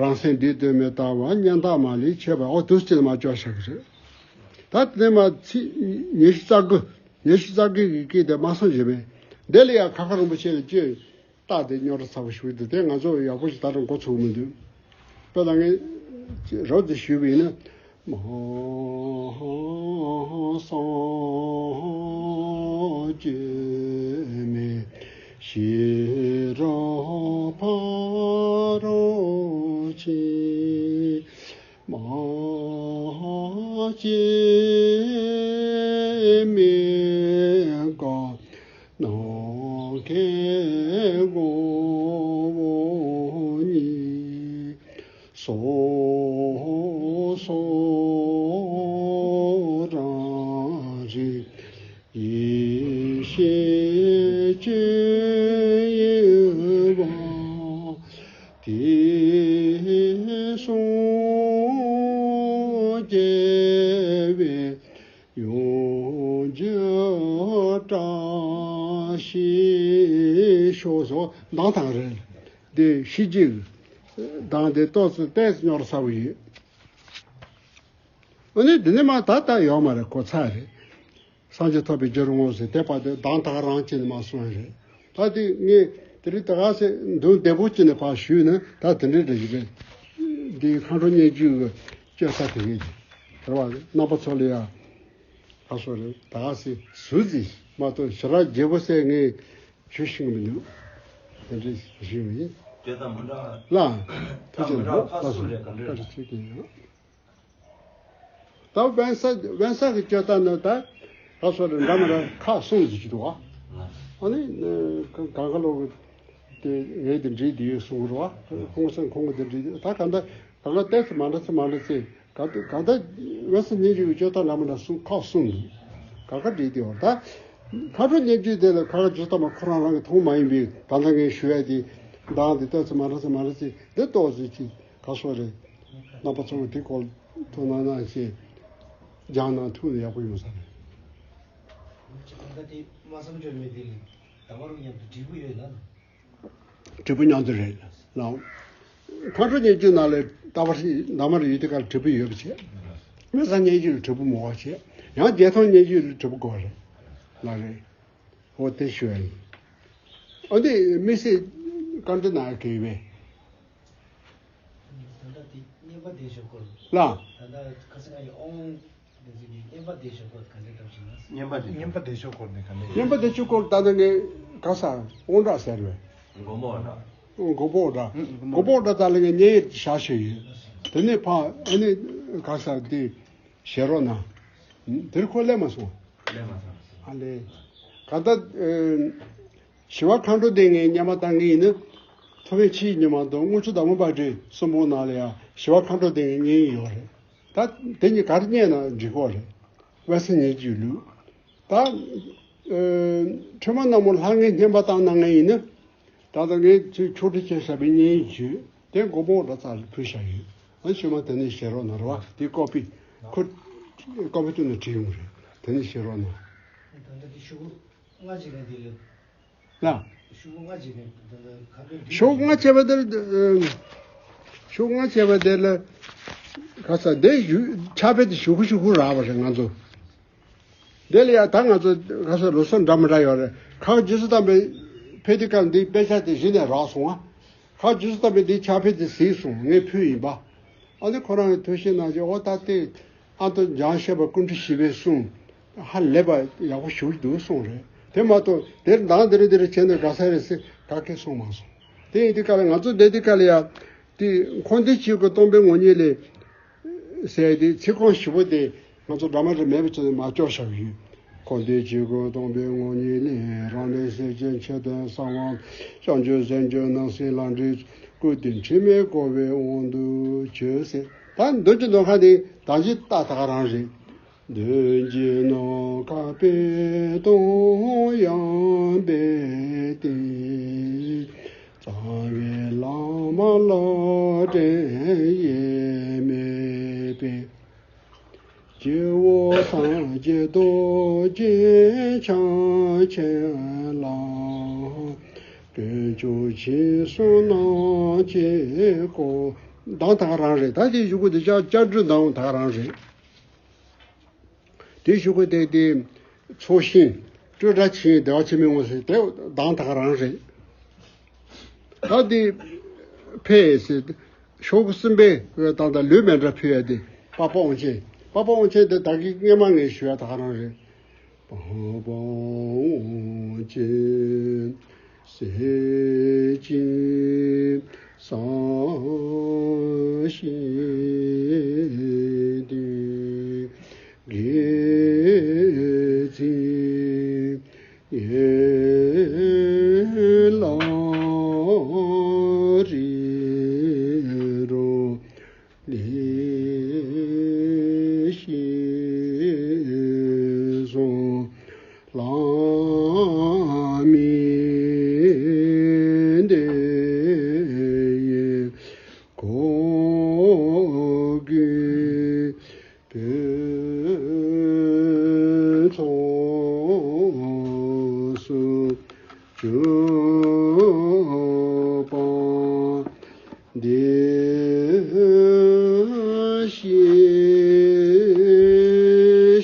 རང་སེམས་འདི་དོན་མི་ལྟ་བ་གཉེན་དག་མ་ལུས་འཆད་པ། འོ་འདུག་སེ་མ་སྤྲོད་བཞག་གི་རེད། ད་དེ་ནས་མ་ཚིག་ཉི་ཤུ་རྩ་དགུ། ཉི་ཤུ་རྩ་དགུ་གི་སྐད་དེ་མ་སོང་བྱས་པས། དེ་ལ་ཡང་ཁ་ཁ་རིན་པོ་ཆེ་ལ་བཅོས། རྟགས་དེ་རྙོག་དྲ་ཚ་པོ་ཞིག་འདུག་དེ་ང་ཚོ་ཡག་པོ་ཞིག་ད་དུང་འགོ་ཚུགས་མི་འདུག་དཔེར་ན་ངས་རོབ་ཙམ་ཞུས་པ་ཡིན་ན། མ་སངས་རྒྱས་མེད་ཤེས་རབ་ཕ་རོལ་ཕྱིན། མ་སྐྱེས་མི་དགའ་ནམ་མཁའི་དབང་པོ་ཉིད། སོ་སོ་རང་རིག་ཡེ་ཤེས་སྤྱོད་ཡུལ་བ། དེ་གསུང་སྐྱེ་བའི་ཡོན་གྱི་བཀྲ་ཤིས་ཤོག་ཟེར་གདངས་དེ་རེད། དེ་ཤེས་ཀྱི་གདངས་དེ་ཏོག་ཙམ་ཏོག་ཙམ་རྙོག་དྲ་ཚ་པོ་ཡོད། འོ་ན་འདི་ནས་མ་ད་ལྟ་ཡོད་མ་རེད། གོ་ཚར་རེད། སངས་རྒྱས་ཐོབ་པའི་རྒྱུར་བསྔོ་ཟེར་དེ་བར་དུ་གདངས་ད་ག་རང་བྱས་ནས་མ་གསུངས་རེད། ད་དེ་ངས་དེ་རིང་ད་ག་ཟེ་འདུག་བདེ་པོ་བྱས་ནས་ཕར་ཞུས་ན་ད་དེ་འདྲའི་འདྲ་ཞིག་རེད། འདི་མཁའ་འགྲོ་སྙན་བརྒྱུད་ཀྱི་བཅོས་ས་དེ་གས་ཀྱི་རེད་བ། རྣམ་པ་ཚོ་ལ་ཡང་ཁ་སོ་རེད། ད་ག་ཟེ་ཟུར་ཟིག་མ་གཏོགས་ཞེ་དྲག་རྒྱས་པོ་ཟེར་ངས་ཞུ་ཤེས་ཀྱི་མི་འདུག་དེ་འདྲའི་ཞུས་པ་ཡིན། བཅོས་ས་མི་འདྲ་བ། ལ། ཐུགས་རྗེ་ཆེ། ལ་སོ་རེད། ག་འདྲ་བཀའ་དྲིན་ཆེ་གི་ཡོད། ད་དབེན་ས་དབེན་ས་གི་སྤྱོད་སྟངས་ནི་ད་ཁ་སོ་རེ་འདྲ་མི་འདྲ་ཁག་གསུམ་ཞིག་འདུག་བ། ཨ་ནི་གང་ག་ལོག་གི་དེ་ངས་དེ་འདྲིས་དེ་ཡོད་གསུང་རོགས། ཁོང་སང་ཁོང་གི་དེ་འདྲིས་ད་ག་འདྲ་ག་ག་ཏོག་ཙམ་མ་འདྲ་ཙམ་མ་འདྲ་ཙམ་ག་ག་ད་དབེན་ས་སྙན་བརྒྱུད་ཀྱི་སྤྱོད་སྟངས་འདྲ་མི་འདྲ་གསུམ་ཁག་གསུམ་འདུག་ག་ག་འདྲིས་དེ་ཡོད་ད། མཁའ་འགྲོ་སྙན་བརྒྱུད་དེ་ལ་ཁ་ཁ་སྤྱོད་སྟངས་མ་ཁོ་རང་རང་གི་མཐོང་མ་ཡིན་པའི་ད་ལྟ་ངས་ཞུ་ཡ་དེ་གདངས་དེ་ཏོག་ཙམ་མ་འདྲ་ཙམ་མ་འདྲ་ཙམ་དེ་ཏོག་ཙམ་ཅིག་ག་སོ་རེད། རྣམ་པ་ཚོ་གིས་དེ་སྐོར་ཐུགས་སྣང་གནང་བྱས་སྦྱང་གནང་ཐུབ་ན་ཡག་པོ་ཡོང་ས་རེད། ད་ལྟ་དེ་མ་བསམ་བརྗོད་མེད་དེ་ལས་ད་བར་མཉམ་དུ་འབྲས་བུ་ཡོད་ལ། འབྲས་བུ་མཉམ་དུ་རེད་ལགས། མཁའ་འགྲོ་སྙན་བརྒྱུད་ནང་ལ་ད་བར་ནམ་མར་ཡོད་དེ་གར་འབྲས་བུ་ཡོད་པ་བྱས། དབེན་ས་སྙན་བརྒྱུད་ལ་འབྲས་བུ་མེད་པ་བྱས། ཡང་རྒྱས་མཐོང་སྙན་བརྒྱུད་ལ་འབྲས་བུ་དགོས་རེད། ལགས་རེད། འོ་དེ་ཞུ་ཡ་ཡིན། འོ་དེ་དམིགས་བསལ་བཀའ་འདྲི་གནང་གི་ཡོད་པས། ད་ལྟ་དེ་བསྙེན་པ་བཟླས་བཞག་སྐོར། ལགས། ད་ལྟ་ཁ་སང་ཡི་ཨོང་དེ་ཚོ་གི་བསྙེན་པ་བཟླས་བཞག་སྐོར་ག་འདྲ་འདྲ་ཞིག་ན། བསྙེན་པ་བཟླས། བསྙེན་པ་བཟླས་བཞག་སྐོར་དེ་ག་འདྲ། བསྙེན་པ་བཟླས་བཞག་སྐོར་ད་ལྟ་ངས་ག་ས་དབང་དྲག་ཟེར་བས། མགོན་པོ་འོ་ད། མགོན་པོ་འོ་ད། མགོན་པོ་འོ་ད་ད་ལ་ངས་བསྙེན་ཡིག་བཞག་བཞག་ཡོད། དེ་ནས་ཕ་ཨ་ནི་ག་ས་དེ་བཞེས་རོགས་གནང་། དེར་ཁོ་སླེབས་མ་སོང་། སླེབས་མ་སོང་། ཨ་ལས། ག་ད། ཞི་བ་མཁའ་འགྲོ་དེ་ངས་སྔོན་མ་བཏང་གི་ཡིན་ན། ཐོ་བས་ཕྱིའི་ཉི་མ་དང་དངུལ་ཆུ་ཟླ་བ་པ་དྲིན་གསུམ་པོ་ནང་ལ་ཡང་ཞི་བ་མཁའ་འགྲོ་དེ་ངས་བསྙེན་ཡོད་རེད། ད་དེ་གཉིས་ག་རེ་བསྙེན་ན་འགྲིག་གོ་རེད། དབེན་ས་སྙན་བརྒྱུད་ལུགས། ད་ཁྲོས་མ་ནག་མོ་ལྷ་ལྔའི་བསྙེན་པ་བཏང་གནང་མཁན་ཡིན་ན། ད་ལྟ་ངས་ཚུར་ཆོག་ཁྲིགས་ཅན་ཞབས་པད་བསྙེན་ཡིག་བརྗོད་དེ་མགོན་པོ་འོ་ད་རྩ་ལ་ཕུལ་བཞག་ཡོད། ཨ་ཤུལ་མ་དེ་ནས་བཤད་རོགས་གནང་རོགས། དེ་ཀོ་པི་ཁོ་ཀོ་པི་ཏུ་ནས་བྲིས་ཡོང་རེད། དེ་ནས་བཤད་རོགས་གནང་། ད་ལྟ་དེ་ཤོག་ལྔ་ཅིག་ལ་དེ་ལ། ལ། ཤོག་ལྔ་ཅིག་ལ་ད་ལྟ་ཁ་པའི་ཤོག་ལྔ་བྱས་པ་དེ་ལ། ཤོག་ལྔ་བྱས་པ་དེ་ལ། ག་ས་དེ་ཞུ་ཆ་ཕེ་དེ་ཞུ་གུ་ཞུ་གུ་རག་པ་རེད་ང་ཚོ། དེ་ལ་ཡང་ད་ང་ཚོ་ག་ས་ལོ་སོ་འདྲ་མི་འདྲ་ཡོད་རེད། ཁ་རྗེ་སུ་དམ་པའི་ཕེ་ཏི་ཀ་འདི་དཔེ་ཆ་དེ་གཞི་ནས་རག་སོང་ང་། ཁ་རྗེ་སུ་དམ་པའི་འདི་ཆ་ཕེ་དེ་གཟིགས་སོང་ངས་ཕུལ་ཡིན་པ། ཨ་ནི་ཁོ་རང་གི་ཐུགས་བཞེད་གནང་རྗེས་ཨོ་ད་ལྟའི་ཨ་མདོ་འཇང་བཞད་པ་ཀུན་འདུས་བཞི་པའི་གསུང་ཧ་ལས་པ་ཡག་པོ་ཞུ་གི་འདུག་གསུངས་རེད། དེ་མ་གཏོགས་དེར་འདང་དེ་རེ་དེ་རེ་བྱས་ནས་དགའ་ས་རེད་ཟེར་ག་གེ་གསུངས་མ་སོང་། དེ་ཡིན་དུས་ཀ་ལ་ང་ཚོ་བསྡད་དུས་ཀ་ལ་ཡ་དེ་འཁོར་འདས་ཆོས་ཀྱི་སྟོང་པའི་ངོ་བོ་ཉིད་ལས་ཟེར་དེ་ཚིག་རྐང་ཞིབ་པོ་དེ་ང་ཚོ་འདྲ་མ་རེ་མེད་པའི་ཆ་ནས་མ་ལྕོགས་བཞག་ཡོད། འཁོར་འདས་ཆོས་ཀྱི་སྟོང་པའི་ངོ་བོ་ཉིད་ལས། རང་ལས་སེམས་ཅན་ཆོས་དང་གསང་བ། བྱང་ཆུབ་སེམས་མཆོག་སྣང་སྲིད་ལམ་འཁྲུལ། ཀུན་ཏུ་དྲི་མས་གོས་པའི་དབང་དུ་གྱུར་ཟེར། ད་མདུན་གྱི་ནམ་མཁའ་འདི་ད་ཅི་ལྟ་ད་ག་རང་རེད། མདུན་གྱི་ནམ་མཁའ་དཔེ་དང་ཡངས་པའི་སྟེང་། རྩ་བའི་བླ་མ་ལག་ལེན་དབྱེར་མེད་པའི། སྤྱི་བོ་ཐམས་ཅད་རྡོ་རྗེ་འཆང་ཆེན་ལ། དཀོན་མཆོག་མཆིམས་གསུམ་རྣམས་ཀྱིས་བསྐོར། གདངས་ད་ག་རང་རེད། ད་དེ་གཞུག་གུ་དེ་ལྕགས་ལྕགས་སྦྲུལ་གདངས་ད་ག་རང་རེད། དེ་གཞུག་གུ་དེ་དེ་ཚོགས་ཞིང་སྤྲོས་བྲལ་ཆེན་བདེ་བ་ཆེན་མོའི་ངོས་སུ་དེ་གདངས་ད་ག་རང་རེད། ད་དེ་ཕེ་ཟེར་ཤོག་གུ་གསུམ་པའི་ད་ལྟ་ལུས་མེད་འདྲ་ཕུལ་ཡ་དེ་པ་ཕ་དབང་ཆེན། པ་ཕ་དབང་ཆེན་དེ་ད་གི་སྔས་མ་ངས་ཞུ་ཡ་ད་ག་རང་རེད། པ་ཕ་དབང་ཆེན་སྲས་ཀྱི་ས་ཞིང་དུ། དགེ་ཚུལ་ཡན་ལག་རིགས་དྲུག་ལས་ཤེས་སོ། ལྷ་མིའི་སྡེ་ཡི་གོ་བགོས་པའི་ཚོགས་སུ་གྱུར་པ་འདི་ཤེས་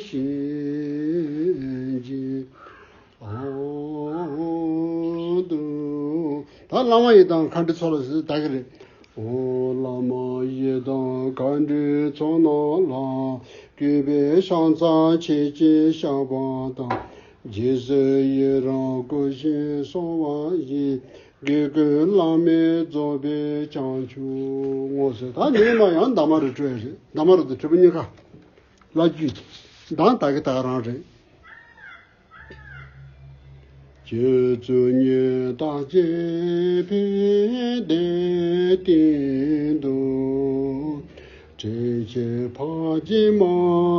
བཞིན་གྱི་ཨང་དུ། ད་བླ་མ་ཡི་དམ་མཁའ་འགྲོའི་ཚོགས་ལ་ཟེར་ད་གི་རེད། ཨོ་བླ་མ་ཡི་དམ་མཁའ་འགྲོའི་ཚོགས་རྣམས་ལ། གུས་པས་ཕྱག་འཚལ་མཆོད་ཅིང་བཤགས་པ་དང་། རྗེས་སུ་ཡི་རང་བསྐུལ་ཞིང་གསོལ་བ་བཞེས། དགེ་ཀུན་བླ་མེད་རྫོགས་པའི་བྱང་ཆུབ་ངོ་། ཟེར་ད་ཉི་མ་ཡང་འདབ་མ་རུ་སྤྲོས་རེད། འདབ་མ་རུ་དུ་དྲིལ་བུ་གཉིས་ཀ་ལ་རྒྱུད་གདངས་ད་གི་ད་ག་རང་རེད། སྤྱོད་ཚུལ་ཉེར་བརྡ་བཅས་པའི་གདན་སྟེང་དུ། ཕྲིན་བཅོལ་ཕ་རྒྱལ་མ་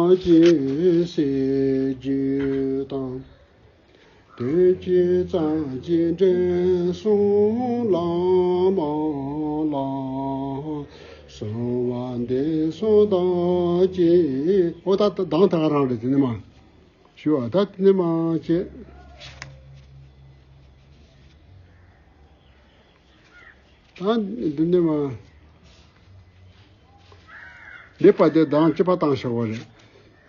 རྒྱལ་སྲས་བརྒྱུད་དང་། དོན་བཅས་རྩ་བརྒྱུད་འབྲིང་གསུམ་བླ་མ་ལ། གསོལ་བ་འདེབས་སོ་བདག་བསྐྱེད། ཨོ་ད་གདངས་ད་ག་རང་རེད་དེ་ནི་མ། ཞུ་བ་ད་དེ་ནས་མ་བྱེད། ད་འདི་ནས་མ། འདི་པ་དེ་གདངས་གཅིག་པ་བཏང་བཞག་པ་རེད།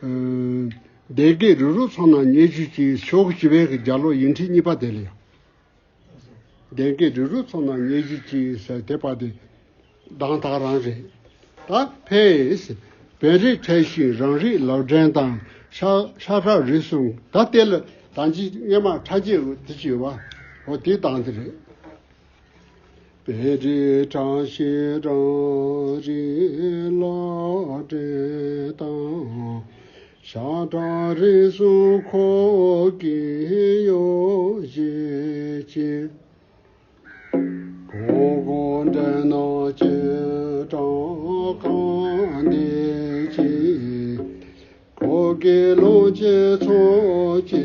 ཨ། གདན་བརྒྱད་རིགས་དྲུག་ཚོགས་རྣམས་ཉེར་བཞི་ཅན། ཤོག་གུ་བཞི་པའི་གི་རྒྱ་ལོ་ཡིག་ཕྲེང་གཉིས་པ་དེ་ལ་ཡང་། གདན་བརྒྱད་རིགས་དྲུག་ཚོགས་རྣམས་ཉེར་བཞི་ཅན་ཟེར་དེ་པ་དེ་གདངས་ད་ག་རང་རེད། ད་ཕེ་ཡིས་བོད་རིགས་ཕྲད་ཤིང་རང་རིགས་ལག་འདྲེན་དང་། ཤ་ཤ་ཁྲག་རིགས་གསུམ། ད་དེ་ལ་ད་ཅི་སྔས་མ་ཕྲ་རྒྱས་འོ་དེ་ཅི་ཡོད་པ་འོ་དེ་གདངས་དེ་རེད། བོད་རིགས་ཕྲད་ཤིང་རང་རིགས་ལག་འདྲེན་དང་། ཤ་ཁྲག་རིགས་གསུམ་ཁོག་གི་གཡོ་བྱེད་ཅིང་། གོང་གོང་འདྲེན་ན་སྤྱན་དྲངས་གང་འདི་ཅི། གོ་གི་ལོངས་སྤྱོད་ཚོགས་ཀྱི་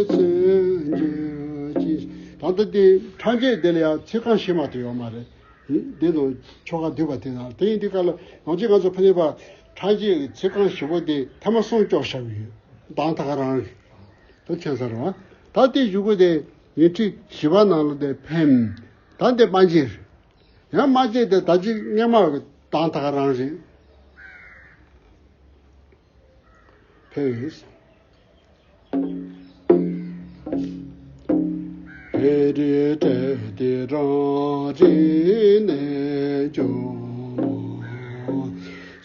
མཚོན་བརྗོད་ཅིང་། ད་ལྟ་འདི་ཕྲ་རྒྱས་འདི་ལ་ཡང་ཚིག་རྐང་བཞི་མ་གཏོགས་ཡོད་མ་རེད། འདི་ནང་ཆོ་ག་བསྡུས་པ་དེ་དང་། དེ་ཡིན་དུས་སྐབས་ལ་ནང་ཆོས་ང་ཚོ་ཕ་ནི་པ་ཕྲ་རྒྱས་ཀྱི་ཚིག་རྐང་བཞི་པོ་དེ་ཐ་མ་གསུམ་སྐྱོར་བཞག་ཡོད། གདངས་ད་ག་རང་རེད། དེ་མཁྱེན་ས་རེད་བ། ད་དེ་གཞུག་གུ་དེ་ཉི་ཁྲི་བཞི་པ་ནང་ལ་དེ་འཕེན། ད་འདི་སྨྲ་བརྗོད་རེད། ཡང་སྨྲ་བརྗོད་དེ་ད་ཅི་སྔས་མ་གི་གདངས་ད་ག་རང་རེད། འཕེན། ཧེ་རེ་ཏྲེ་ཏེ་རང་རེ་ནས་ཇོ་མོ།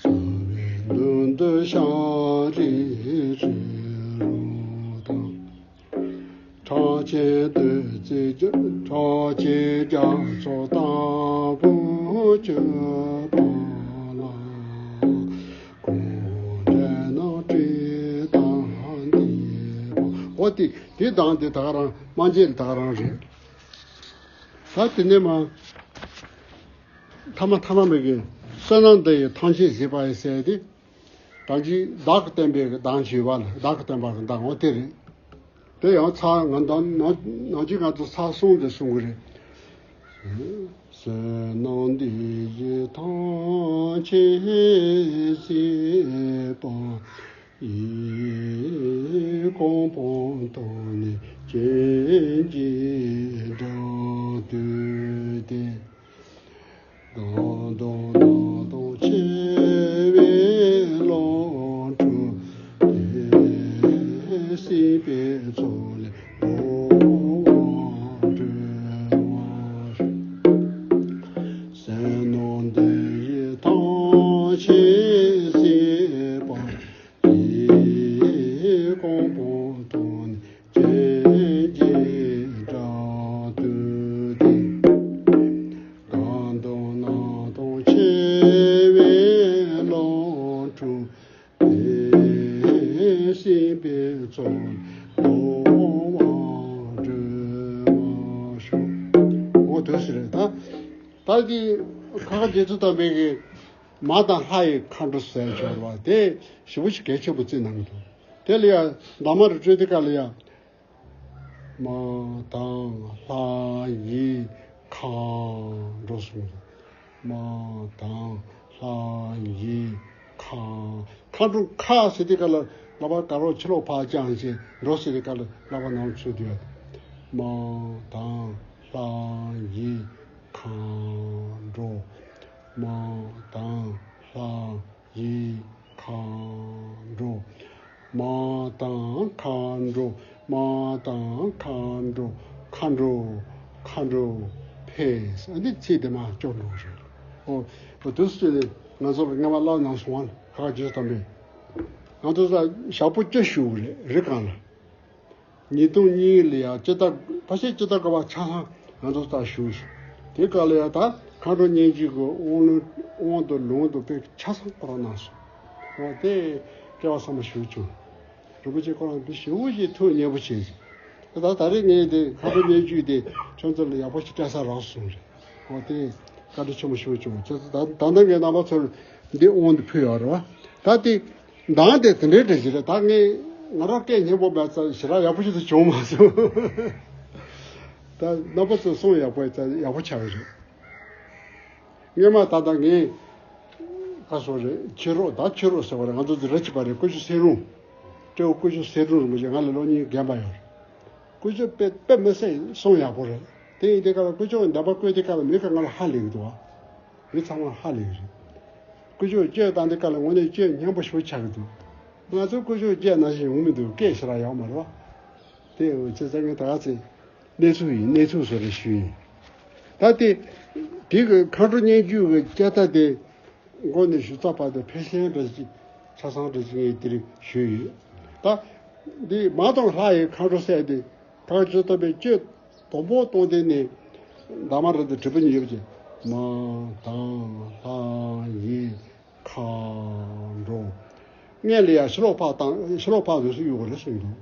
སོ་བའི་མདུན་དུ་ཤ་རེ་རེ་རུ་དང་། ཁྲག་ཆེན་བདུད་རྩི་ཁྲག་ཆེན་རྒྱ་མཚོ་ལྟ་བུ་གྱུར་པ་ལ། གུང་བྲན་ནང་བྲིས་དང་འདི་པོ། འོ་དེ་དེ་དང་དེ་ད་ག་རང་སྨྲ་བརྗོད་ད་ག་རང་རེད། ད་དེ་ནས་མ་ཐ་མ་ཐ་མ་མེད་ཀྱི་བསོད་ནམས་འདི་ཡིས་ཐམས་ཅད་གཟིགས་པ་ཡི་ཟེར་ཏེ། ད་ཅི་བདག་གི་བསྟན་པའི་གདངས་བྱས་པ་ལ་བདག་གི་བསྟན་པ་གི་གདངས་འོ་དེ་རེད། དེ་ཡང་ཚར་ང་ད་ནང་ནང་ཅི་ང་ཚོ་ཚར་གསུམ་དེ་གསུང་གི་རེད། བསོད་ནམས་འདི་ཡིས་ཐམས་ཅད་གཟིགས་པ་ཡི། གོ་འཕང་ཐོབ་ནས་སྤྱན་གྱིས་བསྒྲགས་བཏུད་དེ། གང་དག་སྣང་སྟོང་ཆེ་བའི་ལོངས་སྤྲུལ་ཏེ། སྲིད་པའི་མཚོ་ལས་འགྲོ་བ་སྒྲོལ་བར་ཤོག། བསོད་ནམས་འདི་ཡིས་ཐམས་ཅད་གཟིགས་པ་ཡི། གོ་འཕང་ཐོབ་ནས་སྤྱན་གྱིས་བསྒྲགས་བཏུད་དེ། གང་དག་སྣང་སྟོང་ཆེ་བའི་ལོངས་སྤྲུལ་ཏེ། སྲིད་པའི་མཚོ་ལས་འགྲོ་བ་སྒྲོལ་བར་ཤོག། འོ་དེ་ཟེར་རེད་ད། ད་འདི་ཁ་ཁ་རྗེ་བཙུན་དམ་པའི་གི་མ་དང་ལྷ་ཡི་མཁའ་འགྲོ་ཟེར་ཆོག་རེད་བ། དེ་ཞེ་པོ་ཞིག་གལ་ཆེན་པོ་བརྩིས་གནང་གི་འདུག། དེ་ལ་ཡང་གདམས་ངག་རི་ཁྲོད་དེ་ག་ལ་ཡང་། མ་དང་ལྷ་ཡི་མཁའ་འགྲོ་གསུངས་འདུག། མ་དང་ལྷ་ཡི་མཁའ། མཁའ་འགྲོ། མཁའ་ཟེར་དེ་ག་ལ་ལག་པ་དཀར་པོ་ཕྱི་ལོགས་ཕར་བརྐྱངས་བྱས། འགྲོ་ཟེར་དེ་ག་ལ་ལག་པ་ནང་ལ་ཚུད་དེ་ཡོད། མ་དང་ལྷ་ཡི་མཁའ་འགྲོ། མ་དང་ལྷ་ཡི་མཁའ་འགྲོ། མ་དང་མཁའ་འགྲོ། མ་དང་མཁའ་འགྲོ། མཁའ་འགྲོ། མཁའ་འགྲོ་འཕེལ། ཨ་ནི་ཚིག་དེ་མ་སྐྱོར་འགྲོ་རེད། ཨོ། དུས་ཚོད་ནི་ང་ཚོ་ལ་སྔ་མ་བསླབ་གནང་སོང་བ། ཁ་ཁ་རྗེ་བཙུན་དམ་པས། ང་ཚོ་ས་ཞག་པོ་བཅུ་བཞུགས་རེད། རི་སྒང་ལ། ཉིས་སྟོང་གཉིས་ལ་ཡང་སྤྱི་ཟླ་ཕལ་ཆེར་སྤྱི་ཟླ་དགུ་པ་ཆ་ཚང་ང་ཚོ་ལྟ་ཞུས་སོང་། དེ་སྐབས་ལ་ཡང་ད་མཁའ་འགྲོ་སྙན་བརྒྱུད་ཀྱི་དབང་ལུང་དབང་དུ་ལུང་དུ་དཔེ་ཆ་ཚང་ཁོ་རང་གནང་སོང་། འོ་དེ་སྐལ་བ་བཟང་པོ་ཞིག་བྱུང་། རིན་པོ་ཆེ་ཁོ་རང་དེ་ཞེ་པོ་ཞིག་ཐུགས་མཉེས་པོ་བྱས། ད་ད་རེས་ངས་དེ་མཁའ་འགྲོ་སྙན་བརྒྱུད་དེ་ཁྱོད་ཚོ་ལ་ཡག་པོ་ཞིག་སྤྲད་ས་རག་སོང་རེད། འོ་དེ་བཀའ་དྲིན་ཆེན་པོ་ཞིག་བྱུང་། ཁྱེད་ཚོ་ད་ད་ལྟ་ངས་རྣམ་པ་ཚོར་འདི་དབང་དུ་ཕུལ་ཡོད་རེད་བ། ད་དེ། གདངས་དེ་དེ་འདྲའི་འདྲ་ཞིག་རེད། ད་ངས་ང་རང་སྐད་སྙན་པོ་མེད་ཙང་ཞེ་དྲག་ཡག་པོ་ཞིག་ཏུ་བྱུང་མ་སོང་། ད་རྣམ་པ་ཚོས་གསུང་ཡག་པོ་ཡག་པོ་ཆགས་ཀྱི་རེད། སྔོན་མ་ད་ལྟ་ངས་ཁ་སོ་རེད། ཕྱི་རོགས་ད་ཕྱི་རོགས་ཟེར་བ་རེད། ང་ཚོ་འདི་རེ་གཅིག་པ་རེད། སྐུ་ཞབས་སེ་རུང་། སྤྲེའུ་སྐུ་ཞབས་སེ་རུང་རིན་པོ་ཆེ་ང་ལས་ལོ་གཉིས་རྒན་པ་ཡོད་རེད། སྐུ་ཞབས་དཔེ་དཔེ་མི་སྲིད་གསུང་ཡག་པོ་རེད། དེ་ཡིན་དེ་ག་ལ་སྐུ་ཞབས་འདམ་པ་བཀོད་དེ་ག་ལ་མི་ག་ང་ལ་ཧ་ལས་ཀྱི་འདུག་བ། མི་ཚང་མ་ཧ་ལས་ཀྱི་རེད། སྐུ་ཞབས་བསྐྱོད་བཏང་དེ་ག་ལ་དངོས་གནས་བསྐྱོད་སྙན་པོ་ཞེ་པོ་ཆགས་ཀྱི་འདུག། ང་ཚོ་སྐུ་ཞབས་བསྐྱོད་ནང་བཞིན་ཡོང་མི་འདུག། སྐད་ཞེ་དྲག་ཡག་མ་རེད་བ། དེ་འོ་ཅེ་ཙང་ངས་ད་ག་ཚེ་གནས་ཚུལ་ཡིན། གནས་ཚུལ་བཟོ་རེ་ཞུས་ཡིན། ད་དེ་དེ་གི་མཁའ་འགྲོ་སྙན་བརྒྱུད་ཀྱི་སྐད་བརྡ་དེ་མགོ་ནས་གཞུ་རྩ་བར་དུ་ཕལ་ཆེར་འདྲ་ཅིག་ཆ་ཚང་འདྲ་ཅིག་ངས་དེ་རིང་ཞུས་ཡོད། ད་འདི་མ་དང་ལྷ་ཡི་མཁའ་འགྲོ་ཟེར་དེ་ཁ་ཅིག་ལྟ་བུའི་སྤྱོད་དང་པོ་གཏོང་དེ་ནི་འདབ་མ་རི་དང་དྲིལ་བུ་གཉིས་ཡོད་ཅིང་། མ་དང་ལྷ་ཡི་མཁའ་འགྲོ། སྔོན་ལ་ཡང་ཕྱི་ལོགས་ཕར་བཏང་། ཕྱི་ལོགས་ཕར་འདུག་སེ་གཡུག་དགོས་རེད་གསུངས་འདུག།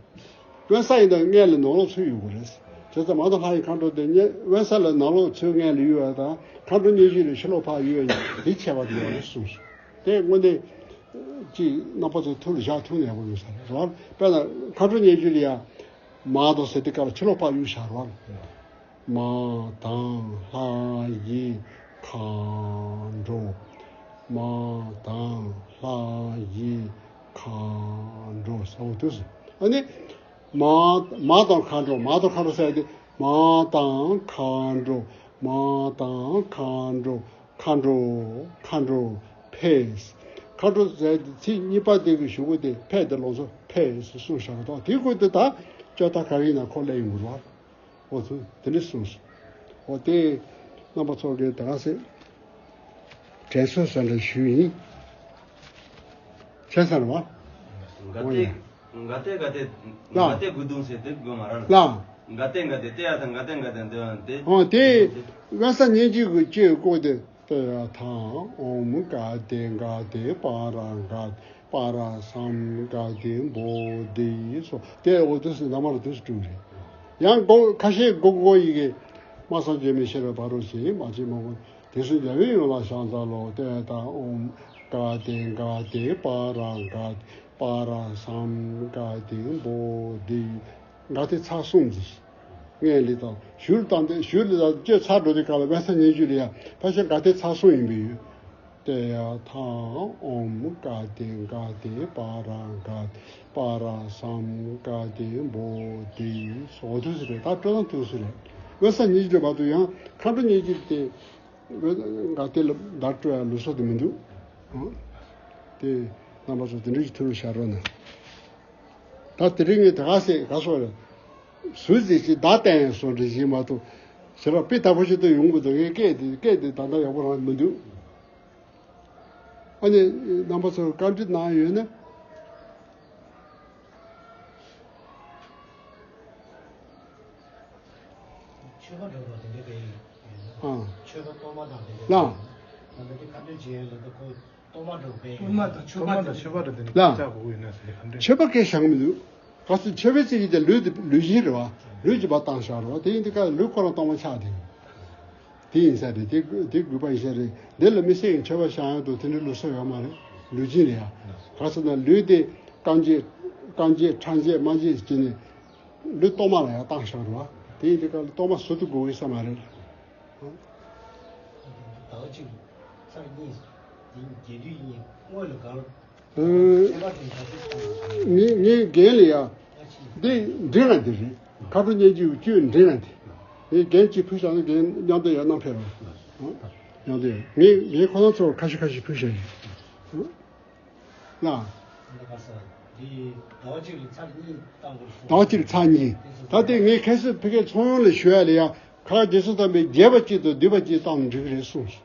དབེན་ས་ཡིན་ན་སྔོན་ལ་ནང་ལོགས་ཚུར་གཡུག་དགོས་རེད། བྱས་ཙང་མ་དང་ལྷ་ཡི་མཁའ་འགྲོ་དེ་སྔོན་དབེན་ས་ལ་ནང་ལོགས་ཚུར་སྔོན་ལ་གཡུག་ཡ་དང་། མཁའ་འགྲོ་སྙན་བརྒྱུད་ལ་ཕྱི་ལོགས་ཕར་གཡུག་ཡ་གཉིས་དེ་ཁྱད་པར་དུ་ཡོད་རེད་གསུངས་སོང་། དེ་དངོས་གནས་ཅིག་རྣམ་པ་ཚོ་ཐུགས་ལ་བཞག་ཐུབ་ན་ཡག་པོ་ཡོད་ས་རེད། རེད་བ། དཔེར་ན་མཁའ་འགྲོ་སྙན་བརྒྱུད་ལ་ཡང་མ་དང་ཟེར་དུས་སྐབས་ལ་ཕྱི་ལོགས་ཕར་གཡུག་བཞག་རེད་བ། མ་དང་ལྷ་ཡི་ མཁའ་འགྲོ། མ་དང་ལྷ་ཡི་མཁའ་འགྲོ་ཟེར་བ་དུས་སུ། ཨ་ནི། མ་མ་དང་མཁའ་འགྲོ། མ་དང་མཁའ་འགྲོ་ཟེར་ཏེ། མ་དང་མཁའ་འགྲོ། མ་དང་མཁའ་འགྲོ། མཁའ་འགྲོ། མཁའ་འགྲོ་ཕེབས། མཁའ་འགྲོ་ཟེར་ཏེ་ཚིག་གཉིས་པ་དེ་གི་གཞུག་གུ་དེ་ཕེབས་དེ་ལོགས་སུ་ཕེབས་སུ་གསུངས་བཞག་གི་འདུག་དེའི་སྐོར་དེ་ད་བཅོས་ཐབས་ག་རེ་ཡིན་ན་ཁོ་ལས་ཡོང་གི་རེད་བ། འོ་ཚོ་དེ་འདྲ་གསུངས་སོ། འོ་དེ་རྣམ་པ་ཚོ་གིས་ད་ག་སེ་དྲན་གསོ་ཟེར་འདྲ་ཞུས་ཡིན། བྱས་ཙང་རེད་བ། འོ་ཡ། ག་དེ་ག་དེ་ག་དེ་ལ། ག་དེ་དགུ་དུང་ཟེར་དེ་དགོས་མ་ར་ལ། ལ། ག་དེ་ག་དེ་དེ་ཡ་དང་ག་དེ་ག་དེ་འདོད་ཡ་དེ། འོ་དེ་དབེན་ས་སྙན་བརྒྱུད་ཀྱི་བཅུའི་སྐོར་དེ། ཏདྱ་ཐཱ། ཨོཾ་ག་དེ་ག་དེ་པཱ་ར་ག་པཱ་ར་སཾ་ག་དེ་བོ་དྷི་སྭཱ་ཧཱ། དེ་འོ་དུས་སུ་ན་མ་ར་དུས་སུ་བསྒྲུབས་རེད། ཡང་སྒོ་ཁ་ཤས་སྒོ་སྒོ་ཡི་གེ། སྨྲ་བསམ་བརྗོད་མེད་ཤེས་རབ་ཕ་རོལ་ཕྱིན། མ་སྐྱེས་མ་འཁྲུངས་དེ་གསུམ་རྒྱལ་བའི་ཡུམ་ལ་ཕྱག་འཚལ་ལོ། ཏདྱ་ཐཱ། ཨོཾ་ག་དེ་ག་དེ་པཱ་ར་ག་པཱ་ར་སཾ་ག་དེ་བོ་དྷི། ག་དེ་ཚར་གསུམ་ཟིག་ངས་ལི་དང་ཞུར་བཏང་སྟེ་ཞུར་ལི་དང་བཅས་ཚར་འགྲོ་དུས་སྐབས་ལ་དབེན་ས་སྙན་བརྒྱུད་ལ་ཡ་ཕལ་ཆེར་ག་དེ་ཚར་གསུམ་ཡིན་པས་ཡོད། ཏདྱ་ཐཱ། ཨོཾ་ག་དེ་ག་དེ་པཱ་ར་ག་པཱ་ར་སཾ་ག་དེ་བོ་དྷི་སྭཱ་ཧཱ། དུས་སུ་རེད། ད་སྤྲོ་སྣང་དུས་སུ་རེད། དབེན་ས་སྙན་བརྒྱུད་བར་དུ་ཡང་མཁའ་འགྲོ་སྙན་བརྒྱུད་དེ། འོན་ཀྱང་དེ་ལ་བརྡ་སྤྲོད་ཡ་ལུགས་སྲོལ་དེ་མི་འདུག་ཨང་། དེ་རྣམ་པ་ཚོ་དེ་འདྲ་ཞིག་ཐུགས་ལ་བཞག་རོགས་གནང་། ད་དེ་རིང་ངས་ད་ག་ཟེ་ག་སོགས་རེད། ཟུར་ཟིག་ཅིག་བརྡ་བསྟན་ཡ་སོགས་འདྲ་ཞིག་མ་གཏོགས་ཞེ་དྲག་དཔེ་དག་པོ་ཞིག་ཏུ་ཡོང་གི་འདུག་ངས་སྐད་དེ་སྐད་དེ་ད་ལྟ་ཡག་པོ་རང་མི་འདུག་ཨ་ནི་རྣམ་པ་ཚོར་བཀའ་འདྲི་གནང་ཡོད་ན། མཆོད་པ་སྒྲོལ་བ་དེ་འདྲ་དཔེ་ཡིན་ན། ཨ། མཆོད་པ་གཏོར་མ་དང་དེ་འདྲ་ལ། དཔེ་ཡིན་ན། ད་ལྟ་དེ་བཀའ་འདྲི་བྱེད་ཡ་ལ་ད་ཁོ་གཏོར་མ་སྒྲོལ་དཔེ་ཡིན་ན། གཏོར་མ་དང་མཆོད་པ་དང་དེ་འདྲ་ལ། བཅའ་དགོས་ཀྱི་ཡོད་ན་ཟེར་ཏེ་བཀའ་འདྲི། མཆོད་པ་སྐད་བཞག་མི་འདུག་ག་ཚོད་མཆོད་པའི་ཚིག་གི་དེ་ལུས་དེ་ལུས་སྦྱིན་རེད་བ། ལུས་སྦྱིན་པ་བཏང་བཞག་རེད་བ། དེ་ཡིན་དུས་ཀ་ལུས་ཁོ་རང་གཏོར་མ་ཆགས་དེ། དེ་ཡིན་ས་རེད། དེ་དེ་དགོས་པ་ཡིན་ས་རེད། འདི་ལ་དམིགས་བསལ་གྱི་མཆོད་པ་བཤམས་ཡག་དང་དེ་འདྲའི་ལུགས་སྲོལ་ཡོད་མ་རེད། ལུས་སྦྱིན་རེད་ཡ། ག་ཟེར་ན་ལུས་དེ་རྐང་རྗེས་རྐང་རྗེས་ཕྲག་རྗེས་རྨ་རྗེས་བྱས་ནས་ལུས་གཏོར་མ་ལ་ཡང་བཏང་བཞག་རེད་བ། དེ་ཡིན་དུས་ཀ་ལ་གཏོར་མ་ཟུར་དུ་དགོས་ཀྱི་ས་མ་རེད། ཟླ་བ་གཅིག་ཚར་གཉིས་ཡིན་རྒྱས་བསྡུས་ཡིན་དངོས་ལ་གང་། ངའི་ངའི་འགན་ལ་ཡ། འདི་འདྲི་ང་འདི་རེད། མཁའ་འགྲོ་སྙན་བརྒྱུད་བཅུ་འདྲི་ང་འདི། ངའི་འགན་གཅིག་ཕུལ་བཞག་ན་འགན་མཉམ་དུ་ཡར་གནང་ཕེབས་རོགས། མཉམ་དུ་ཡར་ངས་ངས་ཁོ་རང་ཚོར་ཁ་ཤས་ཁ་ཤས་ཕུལ་བཞག་ཡིན། ལ། ཟླ་བ་གཅིག་ལ་ཚར་གཉིས་བཏང་དགོས་གསུངས། ཟླ་བ་གཅིག་ལ་ཚར་གཉིས། ད་ལྟའི་ངས་ཁ་སང་ཕ་གིར་ཚོགས་ཡོངས་ལ་ཞུ་ཡ་ལ་ཡ། ཁ་རྗེ་བཙུན་དམ་པས་རྒྱས་པ་གཅིག་དང་བསྡུས་པ་གཅིག་བཏང་ན་འགྲིག་གི་རེད་གསུངས།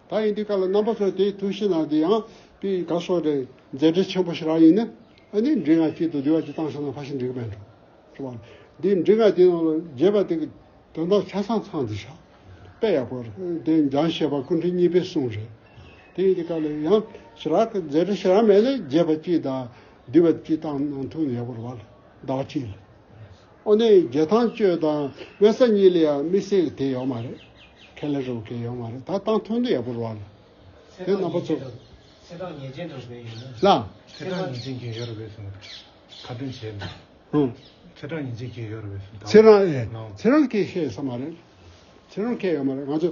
ད་ཡིན་དུས་ཀ་ལ་རྣམ་པ་ཚོ་དེའི་ཐུགས་ཤེས་ནང་དུ་ཡང་དཔེ་ག་སོགས་རེད། མཛད་འཕྲིན་ཆེན་པོ་ཞིག་རང་ཡིན་ན། ཨ་ནི་འབྲི་ང་གཅིག་ཏུ་བསྡུས་པ་གཅིག་བཏང་སོང་ན་ཕལ་ཆེར་འགྲིག་གི་མེད་འགྲོ། རེད་བ། འདི་འབྲི་ང་དེ་ནང་ལ་རྒྱས་པ་དེ་གི་དོན་དག་ཆ་ཚང་ཚང་དུ་བཞག་དཔེ་ཡག་པོ་རེད། དེ་འཇམ་བཞད་པ་སྐུ་ཕྲེང་གཉིས་པའི་གསུང་རེད། དེ་ཡིན་དུས་ཀ་ལ་ཡང་ཞེ་དྲག་གི་མཛད་འཕྲིན་ཞེ་དྲག་མེད་ན་རྒྱས་པ་གཅིག་དང་བསྡུས་པ་གཅིག་བཏང་ན་ཐུགས་ཡག་པོ་རེད་བ། ཟླ་བ་གཅིག་ལ། ཨོ་ནི་རྒྱལ་ཐང་གཅོད་དང་དབེན་ས་གཉིས་ལ་ཡང་དམིགས་བསལ་དེ་ཡོད་མ་རེད། ཁས་ལེན་རོགས་གལ་ཡོད་མ་རེད། ད་བཏང་ཐུབ་ན་ཡག་པོ་རེད་བ། དེ་རྣམ་པ་ཚོ། ཚེས་གྲངས་ཉེས་ཅན་འདྲ་བོ་ཡོད་ན། ལ། ཚེས་གྲངས་ཉེས་ཅན་གྱི་ཡོད་རེད་པས་སོང་། ཁ་འདོན་བྱས་ནས། ཧུང་། ཚེས་གྲངས་ཉེས་ཅན་གྱི་ཡོད་རེད་པས་སོང་། ཚེས་གྲངས་ཨེ། ཚེས་གྲངས་སྐད་བཤད་ས་མ་རེད། ཚེས་གྲངས་སྐད་ཡོད་མ་རེད། ང་ཚོ་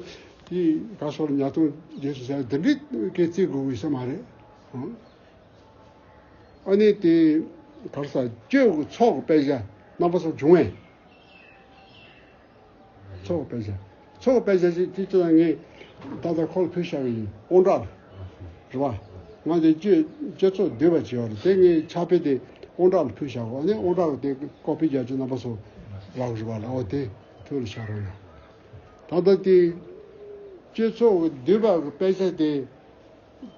དེ་ག་སོགས་ཉ་སྟོང་རྗེས་སུ་ཟེར་འདི་འདྲའི་སྐད་བརྩི་དགོས་ཀྱི་ས་མ་རེད། ཧུང་། ཨ་ནི་དེ་གར་ས་གཅོད་ཀྱི་ཚོགས་ཀྱི་དཔེ་ཆ་རྣམ་པ་ཚོ་བྱུང་བས། ཚོགས་ཀྱི་དཔེ་ཆ། ཚོགས་ཀྱི་དཔེ་ཆ་ཞིག་དེ་ཅི་ལ་ངས་ད་ལྟ་ཁོ་ལ་ཕུལ་བཞག་གི་ཡིན། དབང་གྲགས་ལ། རེད་བ། ང་དེ་གཅོད་གཅོད་ཚོགས་བསྡུས་པ་བྱས་པ་རེད། དེ་ངས་ཕྱག་དཔེ་དེ་དབང་གྲགས་ལ་ཕུལ་བཞག་གོ། ཨ་ནི་དབང་གྲགས་ལ་དེ་ཀོ་པི་རྒྱག་ཅིག་རྣམ་པ་ཚོ་རག་རེད་བ་ལ། འོ་དེ་ཐུགས་ལ་བཞག་རོགས་གནང་། ད་ལྟ་དེ་གཅོད་ཚོགས་བསྡུས་པ་གི་དཔེ་ཆ་དེ།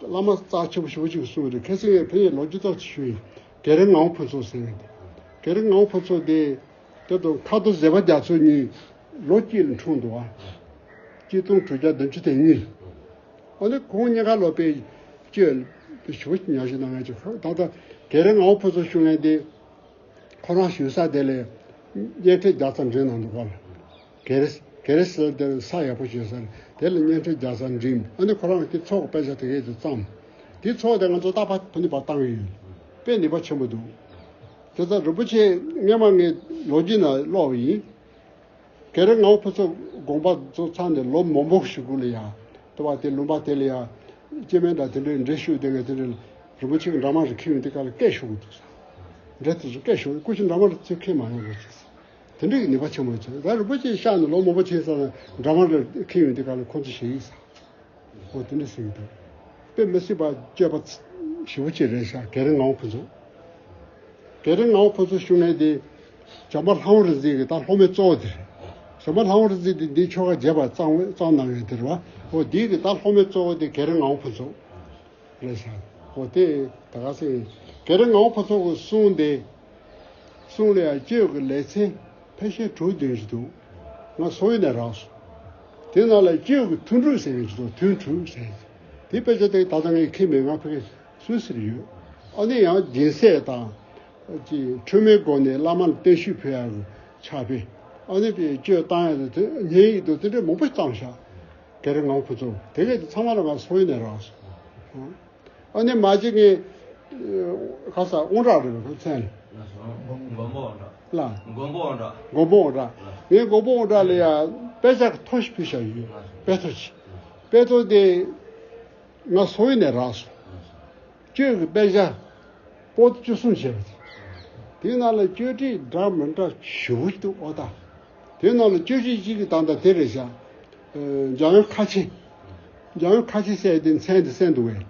བླ་མ་རྩ་ཆེན་པོ་ཞེ་པོ་ཅིག་གསུངས་རེད། ཁ་སང་ངས་ཕ་ཡི་ལོ་རྒྱུས་ཏོག་ཙམ་ཞུས་ཡིན། རྒྱལ་རིགས་ངག་དབང་ཕུན་ཚོགས་ཟེར་བའི་དེ། རྒྱལ་རིགས་ངག་དབང་ཕུན་ཚོགས་དེ། དེ་དང་ཁ་དོག་བཟོད་པ་རྒྱ་མཚོ་གཉིས་ལོ་གཅིག་ལ་འཁྲུངས་འདུག་བ། གཅིག་སྟོང་དྲུག་བརྒྱ་བདུན་ཅུ་དོན་གཉིས་ལ། ཨ་ནི་ཁོང་གཉིས་ཀ་ལོ་པའི་གཅོད་ཞེ་པོ་ཉག་ཞིག་གནང་ཡ་ཅིག་ད་ལྟ་རྒྱལ་རིགས་ངག་དབང་ཕུན་ཚོགས་ཞུ་མཁན་དེ། ཁོ་རང་བཞུགས་ས་དེ་ལས་བརྙན་འཕྲིན་རྒྱག་རྩ་འགྲིམ་གནང་འདུག་ག་ལ། གལ་སྲིད་གལ་སྲིད་དེར་ས་ཡག་པོ་བྱོས་ས་རེད། དེ་ལ་བརྙན་འཕྲིན་རྒྱག་རྩ་འགྲིམ། ཨ་ནི་ཁོ་རང་གི་ཚོགས་དཔེ་ཆ་དེ་གས་དེ་བརྩམས། དེ་ཚོགས་དེ་ང་ཚོ་རྟག་པར་ཕུ་ནུ་བར་བཏང་གི་ཡོད། དཔེ་ནུས་པ་ཆེན་པོ་འདུག་དེ་ཚོ་རིན་པོ་ཆེ་སྔས་མ་ངས་ལོ་རྒྱུས་ནང་ཀློག་པ་ཡིན། རྒྱལ་རིགས་ངག་དབང་ཕུན་ཚོགས་དགོངས་པ་རྫོགས་ཚར་ནས་ལོ་མང་པོ་ཞིག་གོང་ལ་ཡང་ ལྟ་བ་དེ་ལུང་པ་དེ་ལ་ཡང་སྐྱེ་དམན་འདྲ་དེ་འདྲའི་འདྲེ་ཤོར་དེ་ངས་དེ་འདྲའི་རིན་པོ་ཆེ་གི་འདྲ་མ་རེ་ཁྱེར་ཡོང་དུས་སྐབས་ལ་སྐད་ཤོར་གི་འདུག་ས། འདྲེ་དེ་ཚོ་སྐད་ཤོར། སྐུ་མཁྱེན་འདྲ་མ་རེ་ཚུར་ཁྱེར་མ་ཡོང་རོགས་གྱིས་ས། དེ་འདྲའི་ནུས་པ་ཆེན་པོ་བྱས། ད་རིན་པོ་ཆེ་གཤེགས་ནས་ལོ་མང་པོ་ཕྱིན་ཙང་འདྲ་མ་རེ་ཁྱེར་ཡོང་དུས་སྐབས་ལ་ཁོ་ཚོ་ཞེད་ཡིན་ས། འོ་དེ་འདྲ་ཟེར་གྱི་འདུག་དཔེ་མི་སྲིད་པ་སྤྱོད་པ་ཞེ་པོ་ཅིག་རེད་ཤག་གེ་རི་ངག་དབང་ཕུན་ཚོགས། གེ་རི་ངག་དབང་ཕུན་ཚོགས་ཞུ་མཁན་དེ་བྱམས་པ་ལྷ་དབང་རིག་འཛིན་གྱི་ད་སློབ་མའི་གཙོ་བོ་དེ་རེད། བྱམས་པ་ལྷ་དབང་རིག་འཛིན་དེ་འདིའི་ཆོ་ག་རྒྱས་པ་གཙང་བོ་གཙང་གནང་ཡོད་དེ་རེད་བ། འོ་འདི་གི་ད་སློབ་མའི་གཙོ་བོ་དེ་གེ་རི་ངག་དབང་ཕུན་ཚོགས་རེད་ཤག་འོ་དེ་ད་ག་ཟེ་གེ་རི་ངག་དབང་ཕུན་ཚོགས་ཀྱི་གསུང་དེ། གསུང་ལ་ཡང་གཅོད་ཀྱི་ལེ་ཚན་ཕལ་ཆེར་དྲུག་བདུན་ཞིག་འདུག་ང་སོ་ཡི་ནས་རག་སོང་། དེ་ནང་ལ་གཅོད་ཀྱི་ཐུན་དྲུག་ཟེར་མཁན་ཞིག་འདུག་ཐུན་དྲུག་ཟེར། དེ་དཔེ་ཆ་དེ་ད་ལྟ་ངས་ཁྱེར་མེད། ང་ཕ་གི་སུད་སིར་ཡོད། ཨ་ནི་ཡང་སྦྱིན་སྲེག་དང་། ཅིག་འཁྲུལ་མེད་སྒོ་ནས་བླ་མ་ལ་བརྟན་བཞུགས་ཕུལ་ཡག་གི་ཕྱག་དཔེ། ཨ་ནི་དཔེ་གཅོད་བཏང་ཡག་དང་དེ་ཉན་ཡིག་དང་དེ་འདྲ་མང་པོ་བཏང་ཤག་གེ་རི་ངག་དབང་ཕུན་ཚོགས་དེ་གས་དེ་ཚང་མ་ལ་ང་སོ་ཡི་ནས་རག་སོང་། ཨ་ནི་མ་གཅིག་ངས་ཁ་ས་དབང་གྲགས་རེད་པས་མཚན་ལ། མགོན་པོ་དབང་གྲགས། ལ། མགོན་པོ་དབང་གྲགས། མགོན་པོ་དབང་གྲགས། ངས་མགོན་པོ་དབང་གྲགས་ལ་ཡང་དཔེ་ཆ་ཐོ་ཞིག་ཕུལ་བཞག་ཡོད། དཔེ་ཐོ་ཞིག་དཔེ་ཐོ་དེ་ང་སོ་ཡི་ནས་རག་སོང་། གཅོད་ཀྱི་དཔེ་ཆ་པོ་ཏི་བཅུ་གསུམ་བྱས་པ་དེ། དེའི་ནང་ལ་གཅོད་ཁྲིད་འདྲ་མི་འདྲ་ཞེ་པོ་ཅིག་འདུག་ཨོ་ད། དེའི་ནང་ལ་གཅོད་ཁྲིད་གཅིག་གི་ད་ལྟ་དེ་རེད་བཞག་འཇམ་དབྱངས་ཁ་ཆེ། འཇམ་དབྱངས་ཁ་ཆེ་ཟེར་དེ་མཚན་དེ་གསན་འདུག་བས།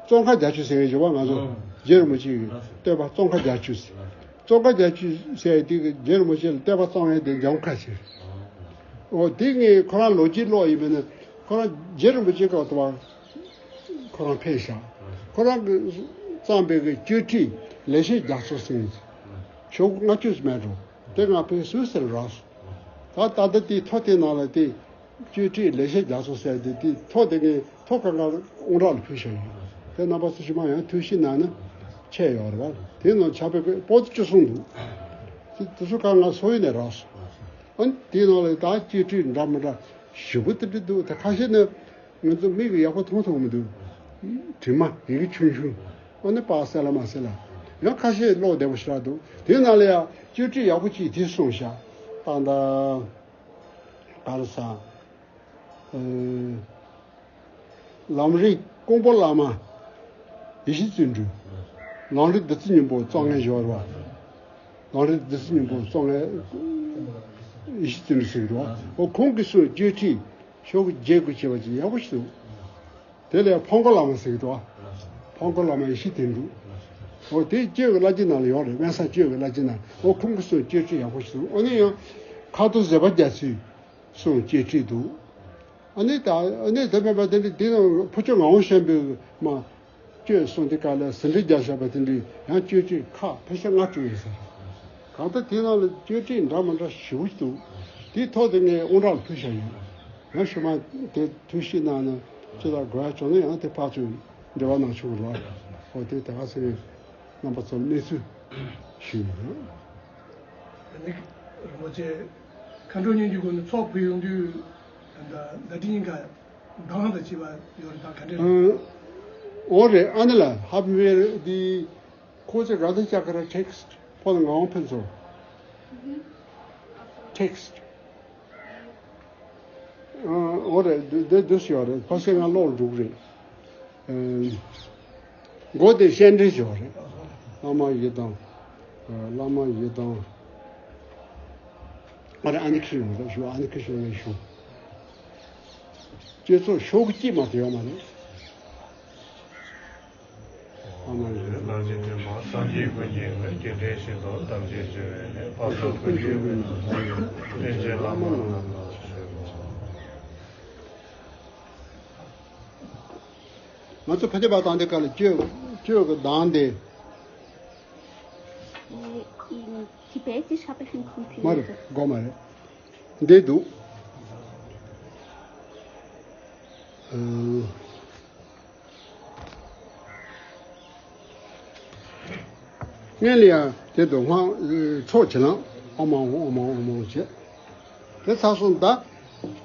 ཙོང་ཁ་བརྒྱད་ཅུ་ཟེར་གྱི་ཡོད་པ། ང་ཚོ་ཨང་། རྗེ་རིན་པོ་ཆེ་གི་ལགས་སོ། བསྟོད་པ་ཙོང་ཁ་བརྒྱད་ཅུ་ཟེར། ཙོང་ཁ་བརྒྱད་ཅུ་ཟེར་དེ་གི་རྗེ་རིན་པོ་ཆེ་ལ་བསྟོད་པ་བཏང་ཡས་དེ་འཇམ་ཁ་ཆེ། ཨོ་དེ་ངས་ཁོ་རང་ལོ་རྒྱུས་ཀློག་ཡིན་པས་ན་ཁོ་རང་རྗེ་རིན་པོ་ཆེ་སྐབས་དུ་བ་ཁོ་རང་ཕེབས་ཤག་ཁོ་རང་གི་བརྩམས་པའི་གི་གཅོད་ཁྲིད་ལེགས་བཤད་རྒྱ་མཚོ་ཟེར་ཤོག་གུ་ལྔ་བཅུ་ཙམ་མེད་འགྲོ། དེ་ང་ཕེབས་སུད་སིར་རག་སོང་། ད་ད་ལྟ་དེ་ཐོ་དེ་ནང་ལ་དེ། གཅོད་ཁྲིད་ལེགས་བཤད་རྒྱ་མཚོ་ཟེར་དེ་དེ་ཐོ་དེ་ངས་ཐོ་ཁ་ཁ་དབང་གྲགས་ལ་ཕུལ་བཞག་ཡོད། དེ་རྣམ་པ་ཚོ་ཞུ་མ་ཡང་ཐུགས་ཞིབ་གནང་ན་ཆད་ཡོད་རེད་བ། དེ་ནང་ཆ་པའི་པོ་ཏི་བཅུ་གསུམ་འདུག་དེ་དེ་ཚོ་ཁ་ང་སོ་ཡི་ནས་རག་སོང་། ཨ་ནི་དེའི་ནང་ལ་ད་གཅོད་ཁྲིད་འདྲ་མི་འདྲ་ཞེ་པོ་དེ་འདྲ་འདུག་དེ་ཁ་ཤས་ནི་ང་ཚོ་མིག་གིས་ཡག་པོ་མཐོང་ཐུབ་མི་འདུག་དྲི་མ་ཡི་གེ་ཆུང་ཆུང་། ཨ་ནི་པགས་གསལ་ལ་མ་གསལ་ལ། ཡང་ཁ་ཤས་ཀློག་བདེ་པོ་ཞེ་དྲག་འདུག་དེའི་ནང་ལ་ཡང་གཅོད་ཁྲིད་ཡག་པོ་ཅིག་དེ་གསུངས་ཤག་ད་ད། ག་རེ་ཟ། ལམ་རིམ་ཀོང་པོ་བླ་མ་ཡེ་ཤེས་བརྩོན་འགྲུས། ལམ་རིམ་བདུད་རྩི་སྙིང་པོ་གཙོ་ངན་ཞོར་བ། ལམ་རིམ་བདུད་རྩི་སྙིང་པོ་གཙོ་ངན་ཡེ་ཤེས་བརྩོན་འགྲུས་ཟེར་གྱི་འདུག་འོ་ཁོང་གིས་གསུངས་གཅོད་ཁྲིད་ཤོག་གུ་བརྒྱད་དགུ་བྱས་པ་ཅིག་ཡག་པོ་ཞིག་འདུག་དེ་ལས་ཕོང་ཁ་བླ་མ་ཟེར་གྱི་འདུག་ཕོང་ཁ་བླ་མ་ཡེ་ཤེས་བརྩོན་འགྲུས། འོ་དེ་གཅོད་ཀྱི་བླ་སྤྱི་ནང་ལ་ཡོད་རེད། དབེན་ས་གཅོད་ཀྱི་བླ་སྤྱི་ནང་། འོ་ཁོང་གིས་གསུངས་གཅོད་ཁྲིད་ཡག་པོ་ཞིག་འདུག་འོ་ནི་ཡང་ཁ་དོག་བཟོད་པ་རྒྱ་མཚོས། གསུང་གཅོད་ཁྲིད་འདུག་ཨ་ནི་ད་ཨ་ནི་དེ་མེད་པ་དེ་འདྲ་དེ་ནང་ཕུར་ལྕོག་ངག་དབང་ཤམ་པའི་མ་གཅོད་གསུང་དེ་ག་ལ་ཟིན་བྲིས་རྒྱག་བཞག་པ་དེ་འདྲའི་ཡང་གཅོད་ཁྲིད་ཁག་ཕལ་ཆེར་ལྔ་དྲུག་ཡོད་ཟེར། གང་ལྟར་དེ་ནང་ལ་གཅོད་ཁྲིད་འདྲ་མི་འདྲ་ཞེ་པོ་ཞིག་འདུག་དེའི་ཐོག་དེ་ངས་དབང་གྲགས་ལ་ཕུལ་བཞག་ཡོད། ཡང་ཞུ་མ་དེ་ཐུགས་ཞིབ་གནང་ན་ཅི་ལྟར་དགོས་ཡ་བྱུང་ན་ཡང་དེ་ཕར་ཚུར་འབྲེལ་བ་གནང་ཆོག་གི་རེད་བ། འོ་དེ་དེ་ག་ཟེར་རེད། རྣམ་པ་ཚོར་གནས་ཚུལ་ཞུས་ཡོད། ད་ནི་རིན་པོ་ཆེ་མཁའ་འགྲོ་སྙན་བརྒྱུད་སྐོར་ནས་ཚོགས་ཕུལ་ཡོང་དུས་ད་ཟླ་སྒྲིལ་གཉིས་ཀ་གདངས་དང་བཅས་པ་ཡོད་རེད། ད་ག་འདྲ་རེད། ཨ། འོ་རེད། ཨ་ནི་ལ་ཧབ་མེར་འདི་ཁོ་ཚེ་ར་ད་ཅ་ཀ་ར་ཊེག་སི་ཕོ་ལ་ངག་དབང་ཕུན་ཚོགས་ཊེག་སི། འོ་རེད། འདི་འདི་འདུག་སེ་ཡོད་རེད། ཕ་སེ་ང་ཀློག་འགྲོ་གི་རེད། མགོ་དེ་སྤྱན་འདྲེན་ཞིག་ཡོད་རེད། བླ་མ་ཡི་དམ། བླ་མ་ཡི་དམ། ཨ་རེ་ཨ་ནི་ཁྱི་ཡོང་རེད་ཞུ། ཨ་ནི་ཁྱི་ཞོན་ལེ་ཞུ། སྤྱི་ཚོགས་ཤོག་གུ་གཅིག་མ་གཏོགས་ཡོད་མ་རེད། ཨ་མ་རེད། ལག་ལེན་མཐུན་པ་སངས་རྒྱས་ཀུན་གྱི་དངོས། རྒྱུ་འབྲས་གཞན་དོན་ཐམས་ཅད་ཞི་བའི་གནས། དཔག་བསམ་ཀུན་འདུས་ཀུན་ནས་བཟང་བའི། རླན་ཅན་བླ་མ་རྣམས་ལ་ཕྱག་འཚལ་ལོ། ང་ཚོ་ཕ་ཁྱབ་པ་དང་དེ་ག་ལ་གཅོད་གཅོད་ཀྱི་གདངས་དེ། ཨེ། ཨིན་ཇི་པའི་ཅི་ཧྲ་པ་ཤིན་ཁུང་ཐི་མ་རེད། སྒོ་མ་རེད། འདི་འདུག་ཨ། སྔོན་ལ་ཡང་དེ་དུ་སྔགས་ཚོགས་བྱེད་ལ་ཨོཾ་ཨཱཿཧཱུྃ་ཨོཾ་ཨཱཿཧཱུྃ་ཨོཾ་ཨཱཿཧཱུྃ་བྱས། དེ་ཚར་སོང་། ད་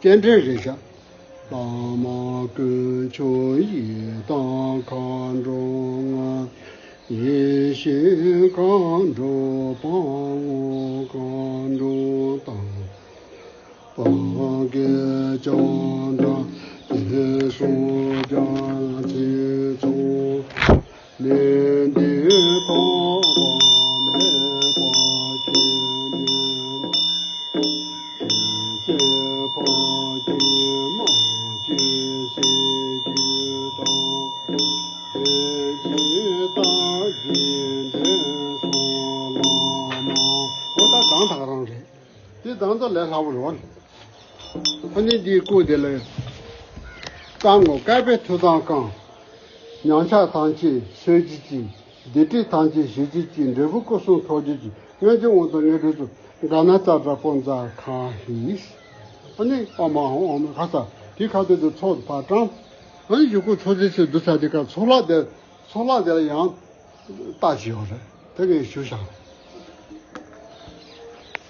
སྤྱན་འདྲེན་རེད་བྱ། བླ་མ་དཀོན་མཆོག་ཡི་དམ་མཁའ་འགྲོ་མངའ། ཡེ་ཤེས་མཁའ་འགྲོ་དཔའ་བོ་མཁའ་འགྲོ་དང་། དཔལ་གྱི་ལྕམ་དྲལ། དང་རང་རེད། དེ་དང་ད་ལས་སླ་པོ་རེད་བ། ཨ་ནི་འདིའི་སྐུ་དེ་ལ། རྩ་དངོས་བསྐལ་པའི་མཐུ་དང་བསྐང་། ཉམས་ཆག་ཐམས་ཅད་སོས་བྱེད་ཅིང་། སྡིག་སྒྲིབ་ཐམས་ཅད་ཞི་བྱེད་ཅིང་། འབྲས་བུ་སྐུ་གསུམ་ཐོབ་བྱེད་ཅིང་། མངོན་བྱེད་དབང་དང་མངོན་འབྲེལ་ཚོགས། ག་ན་ཙ་དྲ་པོ་ཛ་ཁ་ཧི། ཨ་ནི་ཨོ་མ་ཧོ་ཨོ་མ་ཁ་ས་དེ་ཁ་ཐུག་ཏུ་ཚོགས་ཕར་བཀྲམ། ཨ་ནི་ཡུལ་སྐོར་ཚོགས་རྫས་ཚོས་བསྡུ་ཚར་དེ་ཀ་ཚོགས་ལྷ་དེ་ཚོགས་ལྷ་དེ་ལ་ཡང་རྟགས་ཅིག་ཡོད་རེད། དེ་ངས་ཞུ་བཞག་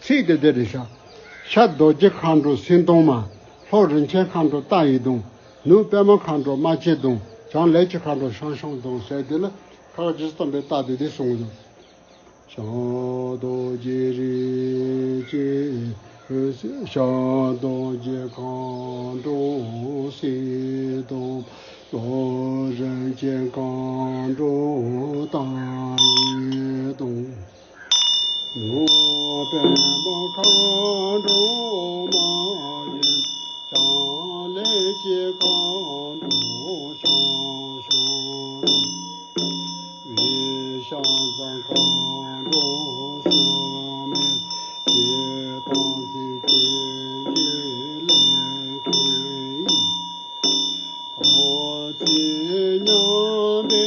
ཚིག་དེ་དེ་རེད་ཤག་ཤར་རྡོ་རྗེ་མཁའ་འགྲོ་སེང་གདོང་མ། ལྷོ་རིན་ཆེན་མཁའ་འགྲོ་རྟ་ཡི་གདོང་། ནུབ་པདྨ་མཁའ་འགྲོ་རྨ་བྱའི་གདོང་། བྱང་ལས་ཀྱི་མཁའ་འགྲོ་ཤང་ཤང་གདོང་ཟེར་དེ་ལ་ཁ་ཁ་ཇི་སི་བསྟན་པའི་རྟགས་དེ་དེ་གསུངས་འདུག་ཤར་རྡོ་རྗེ་རིན་ཆེན། ཤར་རྡོ་རྗེ་མཁའ་འགྲོ་སེང་གདོང་། ལྷོ་རིན་ཆེན་མཁའ་འགྲོ་རྟ་ཡི་གདོང་། ནུབ་པདྨ་མཁའ་འགྲོ་རྨ་བྱའི། བྱང་ལས་ཀྱི་མཁའ་འགྲོ་ཤང་ཤང་དང་། བི་ཤྭ་ཛ་མཁའ་འགྲོ་སུ་མེད་ཀྱི། དམ་ཚིག་ཅན་གྱི་ལས་མཁན་ཡིན། དམ་ཚིག་ཉམས་པའི་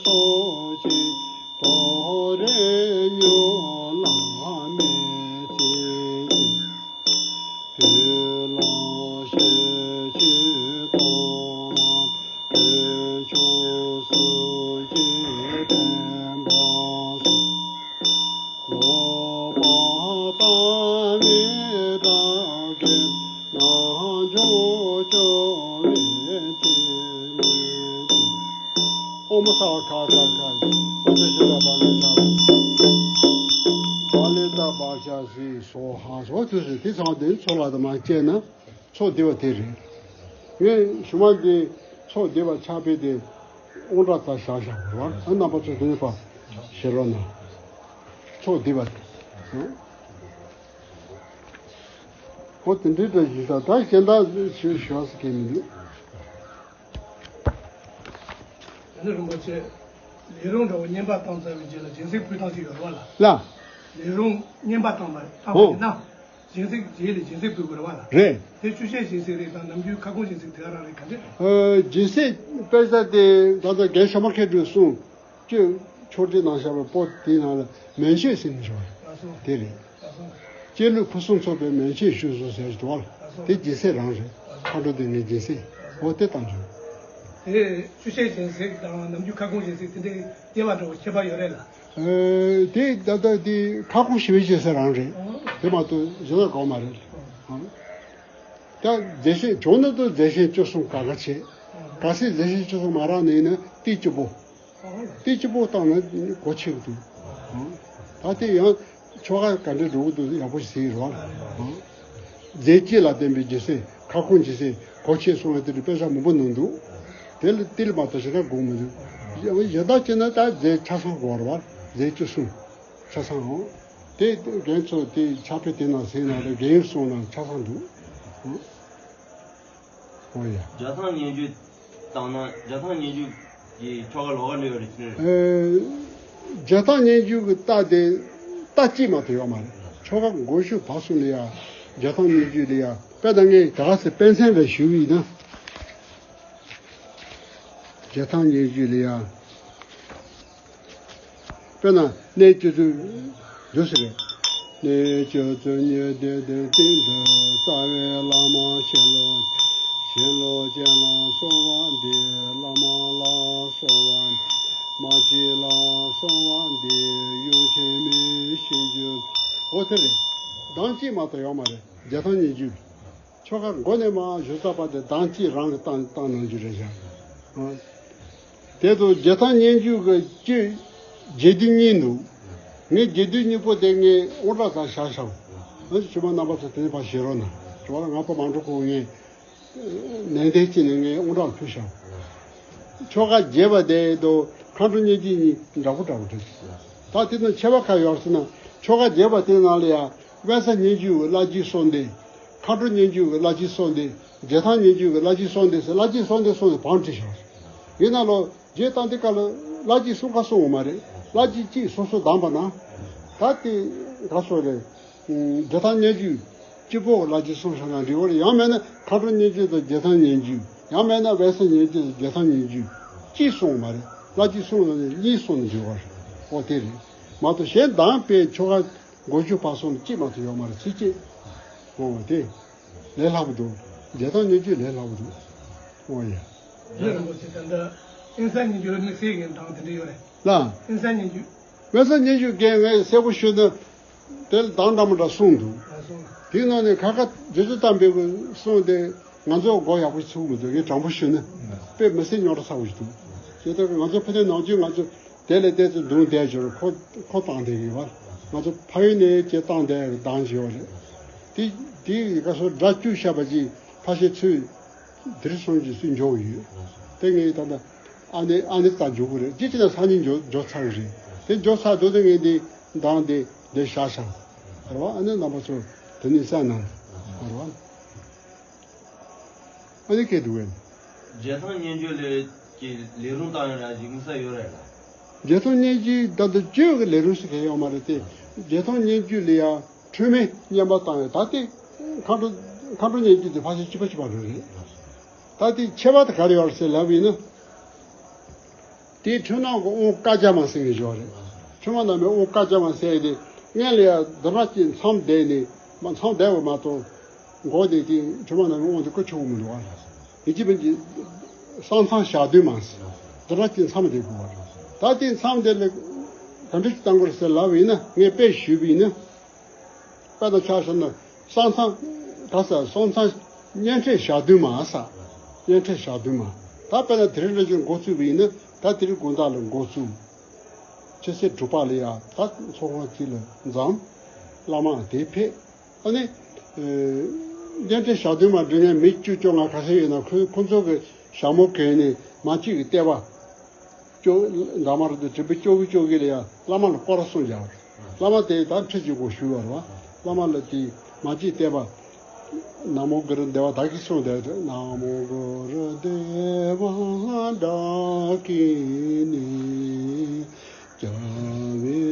སྲོག་ཅིག་ཐོ་རེ་ཉོ་ལ་མེད་ཚེ་ཉིད། བོད་ལ་ཤེས་བྱའི་གཏོར་མ་བོད་ཆོས་སྲུང་ཞིང་བསྟན་པ་སྲུང་། ལོག་པར་ལྟ་བའི་དགྲ་བགེགས་རྣམས་འཇོམས་སྐྱོབ་པའི་ཕྲིན་ལས་ཀྱིས། ཨོཾ་ས་ཁ་ཁ་ཁ། ཨོཾ་ས་ཤི་ད་བ་ལི་ད། བ་ལི་ད་བ་ཤ་སི་སོ་ཧ་སོ་དུ་སི་དེ་ཚང་དེ་ཚོ་ལ་དུ་མ་བཅད་ན་ཚོགས་བདེ་བ་དེ་རེད། ངས་ཞུ་མ་དེ་ཚོགས་བདེ་བ་ཆགས་པའི་དེ་དབང་དྲག་ཙ་བཞག་བཞག་བར་ཨ་རྣམ་པ་ཚོ་དེ་ནས་པ་ཤེས་རོགས་གནང་། ཚོགས་བདེ་བ་དེ། ཨོ་དེ་འདྲའི་འདྲ་ཞིག་ད་ད་གཞན་དག་ཞུ་ཞུ་བ་ཟེར་མཁན་མི་འདུག་ཡང་ན་རིན་པོ་ཆེ། ལས་རུང་འདྲ་བོ་བསྙེན་པ་བཏང་ཚར་བའི་རྗེས་ལ་སྦྱིན་སྲེག་ཕུལ་སྟངས་ཤིག་ཡོད་རེད་བ་ལ། ལ། ལས་རུང་བསྙེན་པ་བཏང་བ་བཏང་བ་ཨོ། ཡིན་ན། སྦྱིན་སྲེག་རྗེས་ལ་སྦྱིན་སྲེག་ཕུལ་དགོས་རེད་བ་ལ། རེད། དེ་ཆུ་ཤེལ་སྦྱིན་སྲེག་རེད་དང་ནམ་རྒྱུན་ཁ་སྐོང་སྦྱིན་སྲེག་དེ་ག་རང་རེད་ག་འདྲ་རེད། ཨ་སྦྱིན་སྲེག་དཔེ་ཆ་དེ་ད་ལྟ་རྒན་ཤོ་མ་ཁེ་གྲུས་གསུངས། ཁྱོད་ཕྱོགས་སྒྲིག་གནང་བཞག་པའི་པོ་དེའི་ནང་ལ་མན་ཆད་ཟེར་ནས་བྱུང་བ་དེ་རེད། སྐྱེས་ལུས་ཕུན་སུམ་ཚོགས་པའི་མན་ཆད་བཞུགས་སོ་ཟེར་གྱི་འདུག་བ། དེ་སྦྱིན་སྲེག་རང་རེད། མཁའ་འགྲོ་དེ་ངའི་སྦྱིན་སྲེག་འོ་དེ་བཏང་བྱུང་། དེ་ཆུ་ཤེལ་སྦྱིན་སྲེག་དང་ནམ་རྒྱུན་ཁ་སྐོང་སྦྱིན་སྲེག་དེ་འདྲའི་དབྱེ་བ་འདྲ་བོ་ཁྱད་པར་ཡོད་རེད་ལ། ཨེ་དེ་ད་ལྟ་དེ་ཁ་སྐོང་ཞི་བའི་སྦྱིན་སྲེག་རང་རེད། དེ་མ་གཏོགས་གཞན་དག་གང་མ་རེད། ད་རྫས་ཆེན་བྱུང་ན་ད་རྫས་ཆེན་བཅུ་གསུམ་ག་ག་བྱེད། གལ་སྲིད་རྫས་ཆེན་བཅུ་གསུམ་མ་རག་ནས་ཡིན་ན་ཏིལ་གཅིག་པོ། ཏིལ་གཅིག་པོ་བཏང་ན་གོ་ཆོད་ཀྱི་འདུག་ད་དེ་ཡང་ཆོ་ག་ག་འདྲ་འགྲོ་གི་འདུག་ཡག་པོ་ཞིག་གཟིགས་རོགས། རྫས་གཅིག་ལ་བརྟེན་པའི་སྦྱིན་སྲེག་ཁ་སྐོང་སྦྱིན་སྲེག་གོ་ཆོད་གསུངས་ལ་དེ་འདྲ་དཔེ་ཆ་མང་པོ་ནང་འདུག་དེ་ལ་ཏིལ་མ་གཏོགས་ཞེ་དྲག་དགོས་མི་འདུག་ཡང་ཡང་དག་བྱས་ན་ད་རྫས་ཆ་ཚང་དགོས་རེད་བ། རྫས་བཅུ་གསུམ་ཆ་ཚང་འོང་། དེ་རྒན་ཚོ་དེ་ཕྱག་དཔེ་དེ་ནང་གཟིགས་ན་རེད། རྒན་ཡོལ་གསུངས་ན་ཆ་ཚང་འདུག་ཨོ་ཡ། བརྒྱ་ཐམ་སྙན་བརྒྱུད་བཏང་ན་བརྒྱ་ཐམ་སྙན་བརྒྱུད་ཀྱི་ཆོ་ག་ལོགས་ཀ་འདྲ་ཡོད་རེད་ཟེར། ཨེ། བརྒྱ་ཐམ་སྙན་བརྒྱུད་ཀྱི་རྟགས་དེ་རྟགས་གཅིག་མ་གཏོགས་ཡོད་མ་རེད། ཆོ་ག་མགོ་མཇུག་བར་གསུམ་ལ་ཡ་བརྒྱ་ཐམ་སྙན་བརྒྱུད་ལ་ཡ་དཔེ་ད་ངས་ག་ག་ཚོད་དཔེ་མཚོན་རེ་ཞུ་བ་ཡིན་ན། བརྒྱ་ཐམ་སྙན་བརྒྱུད་ལ་ཡ། དཔེར་ན་གནས་བཅུ་བདུན་འདུག་ཟེར་རེད། གནས་བཅུ་བདུན་ཉི་ཟླའི་གདན་སྟེང་དུ། རྩ་བའི་བླ་མ་ཞིང་ལུས་ཞིང་ལུས་ཅན་ལ་གསོལ་བ་འདེབས། བླ་མ་ལ་གསོལ་བ་འདེབས། མ་སྐྱེས་ལ་གསོལ་བ་འདེབས། ཡུམ་ཆེན་མོའི་ཞིང་བཅུ། འོ་དེ་རེད། གདངས་གཅིག་མ་གཏོགས་ཡོད་མ་རེད། བརྒྱ་ཐམ་སྙན་བརྒྱུད། ཆོ་ག་མགོ་ནས་མར་ཞུ་ཚར་བ་དེ་གདངས་གཅིག་རང་གིས་བཏང་བཏང་གནང་རྒྱུ་རེད་བཞག་ཨ། དེ་དང་རྒྱལ་ཐང་སྙན་བརྒྱུད་ཀྱི་གཅིག་རྒྱས་བསྡུས་གཉིས་འདུག་ངས་རྒྱས་བསྡུས་གཉིས་པོ་དེ་ངས་དབང་དྲག་ས་བཞག་བཞག་ཨ་ནི་ཆུ་མ་རྣམ་པ་ཚོ་དེ་ནས་ཕར་བཞེས་རོགས་གནང་། ཆུ་མ་ལ་ང་ཕ་མ་འགྲོ་ཁོ་ངས་ནན་ཏན་བྱས་ནས་ངས་དབང་དྲག་ཕུལ་བཞག་ཆོ་ག་རྒྱས་པ་དེ་དང་མཁའ་འགྲོ་སྙན་བརྒྱུད་གཉིས་འདྲ་པོ་འདྲ་པོ་རེད། ད་དེ་དང་ཁྱད་པར་ག་ཡོད་ཟེར་ན། ཆོ་ག་རྒྱས་པ་དེ་ནང་ལ་ཡང་དབེན་ས་སྙན་བརྒྱུད་ཀྱི་བླ་སྤྱིའི་གསོལ་འདེབས། མཁའ་འགྲོ་སྙན་བརྒྱུད་ཀྱི་བླ་སྤྱིའི་གསོལ་འདེབས། རྒྱལ་ཐང་སྙན་བརྒྱུད་ཀྱི་བླ་སྤྱིའི་གསོལ་འདེབས་ཟེར་བླ་སྤྱིའི་གསོལ་འདེབས་གསུངས་ནས་བང་བསྒྲིགས་བཞག་ཡིན་ན་ལོ་རྒྱས་བཏང་དེ་ག་ལ་བླ་སྤྱིའི་གསུང་ཁ་གསུང་འོང་མ་རེད། བླ་སྤྱི་གཅིག་སོ་སོ་གདམས་པ་ན། ད་དེ་ག་སོ་རེད། རྒྱལ་ཐང་སྙན་བརྒྱུད་སྤྱི་པོ་ལ་ཅིག་གསུངས་བཞག་ན་འགྲིག་བ་རེད། ཡང་མེད་ན་མཁའ་འགྲོ་སྙན་བརྒྱུད་དང་རྒྱལ་ཐང་སྙན་བརྒྱུད། ཡང་མེད་ན་བལ་ས་སྙན་བརྒྱུད་དང་རྒྱལ་ཐང་སྙན་བརྒྱུད། གཅིག་གསུངས་མ་རེད། ལ་ཅིག་གསུངས་ན་ནི་གཉིས་གསུངས་ན་འགྲིག་བ་རེད། འོ་དེ་རེད་མ་གཏོགས། གཞན་དང་པའི་ཆོ་ག་མགོ་མཇུག་བར་གསུམ་གཅིག་མ་གཏོགས་ཡོད་མ་རེད། ཚིག་གཅིག་འོ་དེ་ལས་སླ་པོ་འདུག་རྒྱལ་ཐང་སྙན་བརྒྱུད་ལས་སླ་པོ་འདུག་འོ་ཡ། རྒྱལ་རིན་པོ་ཆེ། ད་ལྟ་དབེན་ས་སྙན་བརྒྱུད་ལ་དམིགས་བསལ་གྱི་གདངས་དེ་འདྲ་ཡོད་རེད། ལ། དབེན་ས་སྙན་བརྒྱུད། དབེན་ས་སྙན་བརྒྱུད་ཀྱི་ངས་གསལ་པོ་ཞུས་ན། དེ་ལ་གདངས་འདྲ་མི་འདྲ་གསུངས་འདུག་དེའི་ནང་ནས་ཁ་ཁ་རྗེ་བཙུན་དམ་པའི་གསུང་དེ་ང་ཚོ་མགོ་ཡག་པོ་ཚུགས་མི་འདུག་ངས་དྲང་པོ་ཞུས་ན། དཔེ་མི་སྲིད་རྙོག་དྲ་ཚ་པོ་ཞིག་འདུག་བྱས་ཙང་ང་ཚོ་ཕ་དེ་ནང་ཆོས་ང་ཚོ་དེ་ལས་བལྟས་ཚེ་འདུག་བསྡད་ཞོར་ཁོ་ཁོ་བཏང་བསྡད་ཀྱི་བར། ང་ཚོ་ཕ་ཡུལ་ནས་ཅེས་བཏང་བསྡད་གདངས་ཞིག་ཡོད་རེད། དེ་དེའི་ཡི་ག་སོ་སྒྲ་བཅུ་བཤད་པ་ཅིག་ཕ་ཤེས་ཚུལ། དེར་སོང་ཅིག་སུས་འཇོག་ཡོད། དེ་ངས་ད་ལྟ་ཨ་ནེ་ཨ་ནེ་ཙ་འཇོག་གི་རེད། ཅི་ཅི་ན་སང་ཉིན་འཇོག་འཇོག་ཚར་གི་རེད། དེ་འཇོག་ཚར་དུས་དེ་ངས་འདི་གདངས་དེ་དེ་བཞག་བཞག་རེད་བ། ཨ་ནེ་རྣམ་པ་ཚོ་དེ་ནས་གསན་གནང་རེད་བ། ཨ་ནེ་སྐད་འདུག་བས། རྒྱལ་ཐང་སྙན་བརྒྱུད་ལས་ཀྱི་ལས་རུང་བཏང་ཡོད་ར་ཞིག་དམིགས་བསལ་ཡོད་རེད་ལ། རྒྱལ་ཐང་སྙན་བརྒྱུད་ད་ལྟ་བརྗོད་ཀྱི་ལས་རུང་ཞིག་གང་ཡོད་མ་རེད་དེ། རྒྱལ་ཐང་སྙན་བརྒྱུད་ལ་ཡང་འཁྲུལ་མེད་བསྙེན་པ་བཏང་ཡོད། ད་དེ་མཁའ་འགྲོ་མཁའ་འགྲོ་སྙན་བརྒྱུད་དེ་ཕལ་ཆེར་གཅིག་པ་གཅིག་པ་རེད། ད་དེ་ཁྱད་པར་དེ་ག་རེ་ཡོད་རེད་ཟེར་ལབ་ཡིན་ན། དེའི་འཁྲུལ་སྣང་གི་དབང་བཀའ་རྒྱ་མ་ཟེར་བའི་ཞོར་རེད། འཁྲུལ་མ་རྣམས་ནི་དབང་བཀའ་རྒྱ་མ་ཟེར་ཏེ། སྔོན་ལ་ཡང་འདི་འདྲ་ཅིག་མཚམས་བསྡད་ནས་མ་མཚམས་བསྡད་པ་མ་གཏོགས། འགོག་དེ་དེ་འཁྲུལ་མ་རྣམས་ནི་དབང་དེ་བཀོད་ཆོག་གི་མི་འདུག་བ། ཡིན་གཅིག་མིན་གཅིག་གསང་མཚམས་ཞག་བདུན་མ་ཟེར། འདི་འདྲ་ཅིག་མཚམས་བསྡད་དགོས་བ། ད་དེ་མཚམས་དེ་ལ་ག་འདྲ་ཅིག་བཏང་དགོས་ཟེར་ལབ་ཡིན་ན། ངས་དཔེ་ཞུས་པ་ཡིན་ན། དཔེ་དང་ཆ་བཞག་ན་གསང་མཚམས་ག་ས་གསང་མཚམས་བསྙེན་ཁྲིད་ཞག་བདུན་མ་ས། བསྙེན་ཁྲིད་ཞག་བདུན་མ། ད་དཔེར་ན་དེ་རིང་འདྲ་ཅིག་འགོ་བཙུགས་པ་ཡིན་ན། ད་དེ་རིང་དགོང་དག་ལ་འགོ་བཙུགས། ཆུ་ཚོད་དྲུག་པ་ལ་ཡ་ད་ཚོགས་ཁང་གཅིག་ལ་འཛོམས། བླ་མ་དེ་ཕེབས། ཨ་ནི། ཨེ། བསྙེན་ཁྲིད་ཞག་བདུན་མ་འགྲོ་མཁན་མི་བཅུ་བཅོ་ལྔ་ག་ཚོད་ཡོད་ན། ཁོ་ཁོ་ཚོ་གི་ཞྭ་མོ་གྱོན་ནས་མ་གཅིག་གི་ལྟེ་བ། བཅོ། འདབ་མ་རུ་དེ་དྲིལ་བུ་བཅོ་བརྒྱད་བཅོ་བརྒྱད་ལ་ཡ་བླ་མ་ལ་སྐོར་ར་གསུམ་བརྒྱབ། བླ་མ་དེ་ད་ཁྲི་གཅིག་གོ་ཞུ་བར་བ། བླ་མ་ལ་དེ་མ་གཅིག་བལྟས་པ། ན་མོ་གུ་རུ་དེ་བ་ད་གི་གསུངས་དེ་རེད། ན་མོ་གུ་རུ་དེ་བ་ད་གི་ནི་རྒྱལ་བའི་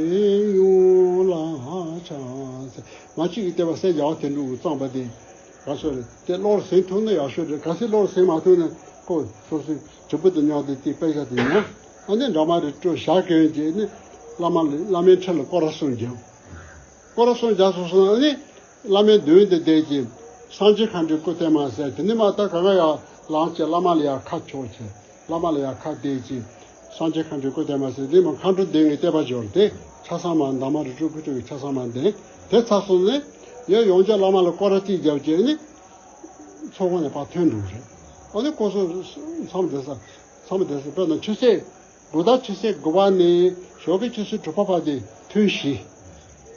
ཡུམ་ལ་ཕྱག་འཚལ། མ་གཅིག་གི་བལྟས་པ་སེ་རྒྱལ་བ་དོན་གྲུབ་ཀྱིས་བརྩམས་པ་དེ། ག་ཚོད་རེད། དེ་བློར་ཟིན་ཐུབ་ན་ཡག་ཤོས་རེད། གལ་སྲིད་བློར་ཟིན་མ་ཐུབ་ན་ཁོ་སོ་སོའི་དྲིལ་བུ་དེ་ཉོས་ཏེ་དེའི་དཔེ་ཆ་དེ་ཉོས། ཨ་ནི་འདབ་མ་རེ་སྤྲོད། ཞྭ་གྱོན་བྱས་ནས་བླ་མ་ལ་བླ་མའི་ཁྲི་ལ་སྐོར་ར་གསུམ་བརྒྱབ། སྐོར་ར་གསུམ་བརྒྱབ་སོང་སོང་། ཨ་ནི་བླ་མའི་མདུན་དུ་བསྡད་ཅིང་། སངས་རྒྱས་མཁའ་འགྲོའི་སྐུ་བལྟས་མ་ཟེར། དེ་ནས་མ་ད་ག་ག་ཡར་ལངས་བྱས་བླ་མ་ལ་ཡར་ཁ་ཕྱོགས་བྱས། བླ་མ་ལ་ཡར་ཁ་གཏད་ཅིང་། སངས་རྒྱས་མཁའ་འགྲོའི་སྐུ་བལྟས་མ་ཟེར། དེ་མ་མཁའ་འགྲོ་སྡེ་ལྔའི་བསྟན་པ་འབྱོར་ཏེ། ཆ་ཚང་མ་འདབ་མ་རུ་སྤྲོད་ཁུ་སྤྲོད་ཀྱི་ཆ་ཚང་མ་ལྡན། དེ་ཚར་སོང་ནས་ཡང་ཡོངས་རྒྱ་བླ་མ་ལ་སྐོར་ར་གཅིག་བརྒྱབ་བྱས་ནས་ཚོགས་ཁང་ནས་ཕར་ཐོན་འགྲོ་རེད། ཨ་ནི་སྐོར་སོང་མཚམས་བསྡད་ས། མཚམས་བསྡད་ས་དཔེར་ན་ཆུ་ཚོད། དགོང་དག་ཆུ་ཚོད་དགུ་པ་ནས་ཞོགས་ཀའི་ཆུ་ཚོད་དྲུག་པ་བར་དུ་ཐུན་བཞི།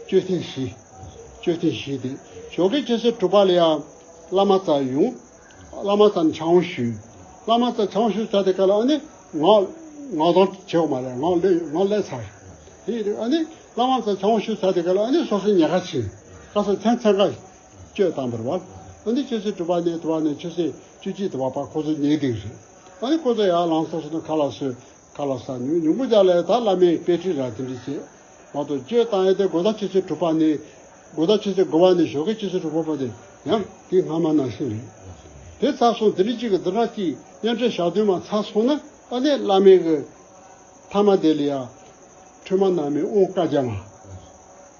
མཆོད་རྟེན་བཞི། མཆོད་རྟེན་བཞི་དེ། ཞོགས་ཀའི་ཆུ་ཚོད་དྲུག་པ་ལ་ཡང་བླ་མ་རྩ་ཡོང་། བླ་མ་རྩ་ནས་ཕྱག་དབང་ཞུས། བླ་མ་རྩ་ཕྱག་དབང་ཞུས་ཚར་དེ་ག་ལ་ཨ་ནི་ངག་ངག་དོན་བྱེད་དགོས་མ་རེད། ངག་ལས་ངག་ལས་ཚར། དེ་ཨ་ནི་བླ་མ་རྩ་ཕྱག་དབང་ཞུས་ཚར་དེ་ག་ལ་ཨ་ནི་སོ་སོའི་ཉལ་ཁ་ཕྱིན། ག་ས་མཚན་མཚན་ག་གཅོད་བཏང་བར་བ། ཨ་ནི་ཆུ་ཚོད་དྲུག་པ་ནས་དྲུག་པ་ནས་ཆུ་ཚོད་བཅུ་གཅིག་དྲུག་པ་བར་ཁོ་ཚོ་ཉལ་བསྡད་རེད། ཨ་ནི་ཁོ་ཚོ་ཡར་ལངས་སོ་སོ་ནས་ཁ་ལག་ཟོས། ཁ་ལག་ཟ། ཉུང་ཉུང་ཀུ་ཅག་ལ་ད་བླ་མའི་དཔེ་ཁྲིད་ར་དེ་འདྲ་བྱས། མ་གཏོགས་གཅོད་བཏང་ཡས་དེ་དགོང་དག་ཆུ་ཚོད་དྲུག་པ་ནས། དགོང་དག་ཆུ་ཚོད་དགུ་པ་ནས་ཞོགས་ཀའི་ཆུ་ཚོད་དྲུག་པ་བར་དེ་ཡང་དེ་སྔ་མ་ནང་བཞིན་རེད། དེ་ཚར་སོང་དེ་རིང་གཅིག་གི་འདི་འདྲ་ཅིག་བསྙེན་ཁྲིད་ཞག་བདུན་མ་ཚར་སོང་ན། ཨ་ནི་བླ་མའི་གི་ཐ་མ་དེ་ལ་ཡང་འཕྲོས་མ་ནང་མའི་དབང་བཀའ་རྒྱ་མ།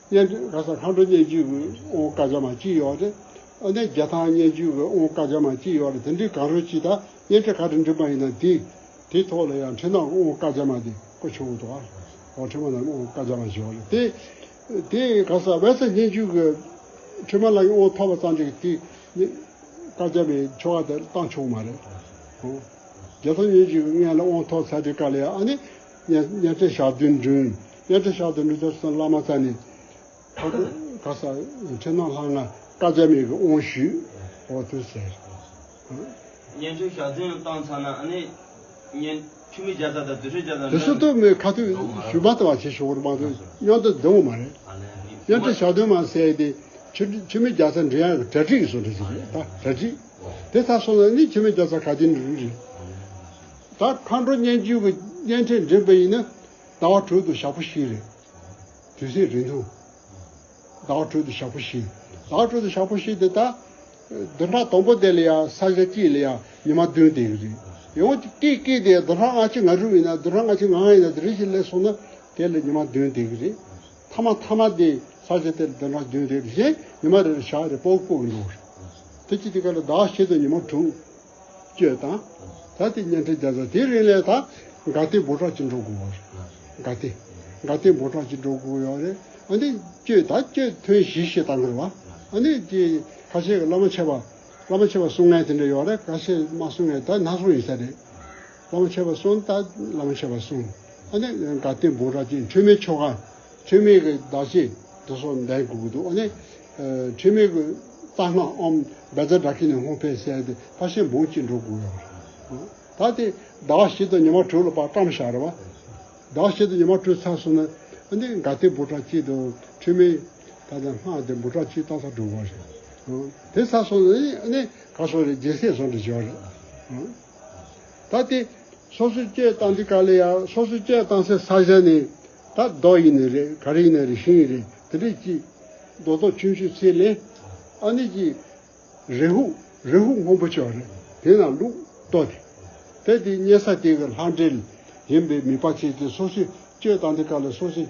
བསྙེན་ག་ས་མཁའ་འགྲོ་སྙན་བརྒྱུད་ཀྱི་དབང་བཀའ་རྒྱ་མ་གཅིག་ཡོད་རེད། ཨ་ནི་རྒྱལ་ཐང་སྙན་བརྒྱུད་ཀྱི་དབང་བཀའ་རྒྱ་མ་གཅིག་ཡོད་རེད། དེ་འདྲའི་གང་རུང་གཅིག་དང་བསྙེན་ཁྲིད་ག་རེ་འགྲིམ་པ་ཡིན་ན་དེ། དེའི་ཐོག་ལ་ཡང་འཕྲོས་ནང་གི་དབང་བཀའ་རྒྱ་མ་དེ་བཀོད་ཆོག་གི་འདུག་ཨ། འོ་འཕྲོས་མ་ནང་གི་དབང་བཀའ་རྒྱ་མ་ཞིག་ཡོད་རེད་དེ། དེ་ག་ས་བལ་ས་སྙན་བརྒྱུད་ཀྱི་འཕྲོས་མ་ནང་གི་དབང་ཐོབ་པ་ཙམ་ཅིག་དེ་བཀའ་རྒྱ་མའི་ཆོ་ག་དེ་བཏང་ཆོག་མ་རེད། འོ། རྒྱལ་ཐང་སྙན་བརྒྱུད་ཀྱི་སྔོན་ལ་དབང་ཐོབ་ཚར་དུས་སྐབས་ལ་ཡང་ཨ་ནི་བསྙེན་བསྙེན་ཁྲིད་ཞག་བདུན་འགྲིམ། བསྙེན་ཁྲིད་ཞག་བདུན་འགྲིམ་དུས་སུ་བླ་མ་རྩ་ནས་ཁ་ཁ་ས་འཕྲོས་ནང་ལྷ་ང་བཀའ་རྒྱ་མའི་གི་དབང་ཞུས། འོ་དུ་ཟེར། བསྙེན་ཁྲིད་ཞག་བདུན་བཏང་ཚར་ན་ཨ་ནི་བསྙེན་འཕྲོས་མའི་རྒྱལ་ཚབ་དང་དུས་འཕྲོས་རྒྱལ་ཚབ། དུས་སུ་ཏོ་མོའི་ཁ་ཐུག་ཞུ་མ་ལྟ་བ་བྱེད་ཆོག་གི་མ་གཏོགས་མཉམ་དུ་འདོན་དགོས་མ་རེད། བསྙེན་ཁྲིད་ཞག་བདུན་མ་ཟེར་ཏེ་འཕྲོས་འཕྲོས་མའི་རྒྱལ་ཚབ་འདྲེན་ཡག་གི་གྲ་སྒྲིག་བཟོ་འདྲ་ཞིག་རེད། ད་གྲ་སྒྲིག་དེ་ཚར་སོང་ན་ནི་འཕྲོས་མའི་རྒྱལ་ཚབ་ག་དེ་འདྲ་རེད། ད་མཁའ་འགྲོ་སྙན་བརྒྱུད་ཀྱི་བསྙེན་ཁྲིད་འགྲིམ་པ་ཡིན་ན་ཟླ་བ་དྲུག་ཏུ་ཞག་པོ་བཞི་རེད། དུས་ཚོད་རིང་ཐུང་། ཟླ་བ་དྲུག་ཏུ་ཞག་པོ་བཞི། ཟླ་བ་དྲུག་ཏུ་ཞག་པོ་བཞི་དེ་ད། བདུན་ཕྲག་དང་པོ་དེ་ལ་ཡང་ས་ཆ་གཅིག་ལ་ཡང་ཉི་མ་བདུན་བསྡད་ཀྱི་རེད། ཡང་སྐྱིད་སྐྱིད་དེ་བདུན་ཕྲག་ལྔ་བཅུ་ང་དྲུག་ཡིན་ན་བདུན་ཕྲག་ལྔ་བཅུ་ང་ལྔ་ཡིན་ན་དེ་རེ་ཞིག་སླེབས་སོང་ན་དེ་ལ་ཉི་མ་བདུན་བསྡད་ཀྱི་རེད། ཐ་མ་ཐ་མ་དེ་ས་ཆ་དེ་ལ་བདུན་ཕྲག་བདུན་བསྡད་ཀྱི་རེད། ཉི་མ་རེ་རེ་ཞག་རེ་སྤོ་སྤོ་གི་འགྲོ་གི་རེད། དེ་གཅིག་དེ་ག་ལ་ཟླ་བ་བཞི་དང་ཉི་མ་དྲུག་གཅོད་དང་། ད་དེ་བརྙན་འཕྲིན་རྒྱག་ས་དེ་རིང་ལས་ད་དགའ་སྟོན་འབུམ་ཕྲག་གཅིག་འགྲོ་དགོས་པ་རེད། དགའ་སྟོན། དགའ་སྟོན་འབུམ་ཕྲག་གཅིག་འགྲོ་དགོས་ཡོད་རེད། ཨ་ནི་གཅོད་ད་གཅོད་ཐུན་བཞི་ཞེས་བཏང་གི་རེད་བ། ཨ་ནི་དེ་ཁ་ཤས་ཀྱི་བླ་མ་མཆོད་པ། བླ་མ་མཆོད་པ་གསུང་མཁན་དེ་འདྲ་ཡོད་རེད། ཁ་ཤས་མ་གསུང་མཁན་ད་སྣ་ཚོགས་ཡིན་ས་རེད། བླ་མ་མཆོད་པ་གསུང་ད་བླ་མ་མཆོད་པ་གསུང་། ཨ་ནི་དགའ་སྟོན་འབུམ་ཕྲག་གཅིག་འཁྲུལ་མེད་ཆོ་ག་འཁྲུལ་མེད་ཀྱི་བདག་བསྐྱེད་དེ་ཚོ་འདོན་དགོས་ཀྱི་འདུག་ཨ་ནི། ཨ། འཁྲུལ་མེད་ཀྱི་རྩ་སྔགས་ཨོཾ་བཛྲ་ཌཱ་ཀི་ནས་ཧཱུྃ་ཕེབས་ཟེར་ཏེ་ཕར་ཕྱིན་འབུམ་གཅིག་འགྲོ་དགོས་ཡོད་རེད། ད་དེ་ཟླ་བ་བཞི་དང་ཉི་མ་དྲུག་ལ་ཕར་བཀྲམ་བཞག་རེད་བ། ཟླ་བ་བཞི་དང་ཉི་མ་དྲུག་ཚར་སོང་ན་ཨ་ནི་དགའ་སྟོན་འབུམ་ཕྲག་གཅིག་དང་འཁྲུལ་མེད་ད་ལྟ་སྔགས་དེ་འབུམ་ཕྲག་གཅིག་བཏང་ཚར་འགྲོ་དགོས་རེད། དེ་ཚར་སོང་ན་ཨ་ནི་ག་སོང་རེད། རྒྱལ་སྲས་སོང་རེད་བྱས་རེད། ད་དེ། སོ་སོའི་གཅོད་བཏང་དུས་ག་ལ་ཡང་སོ་སོའི་གཅོད་བཏང་སའི་ས་ཆ་ནས་ད་རྡོ་ཡིན་ནི་རེད། ག་རེ་ཡིན་ནི་རེད། ཤིང་ཡིན་རེད། དེ་འདྲས་ཀྱི་རྡོ་ཏོག་ཆུང་ཆུང་ཚིག་ལེན། ཨ་ནི་ཀྱི་རེ་ཧུ་རེ་ཧུ་སྔོན་པོ་ཅིག་ཡོད་རེད། དེ་ནང་བླུགས་ལྟོ་དེ། དེ་དེ་རྙེད་ས་དེ་གི་ལྷ་འདྲེ་ཡིན་པའི་མི་པ་ཅིག་དེ་སོ་སོའི་གཅོད་བཏང་དུས་ག་ལ་སོ་སོའི་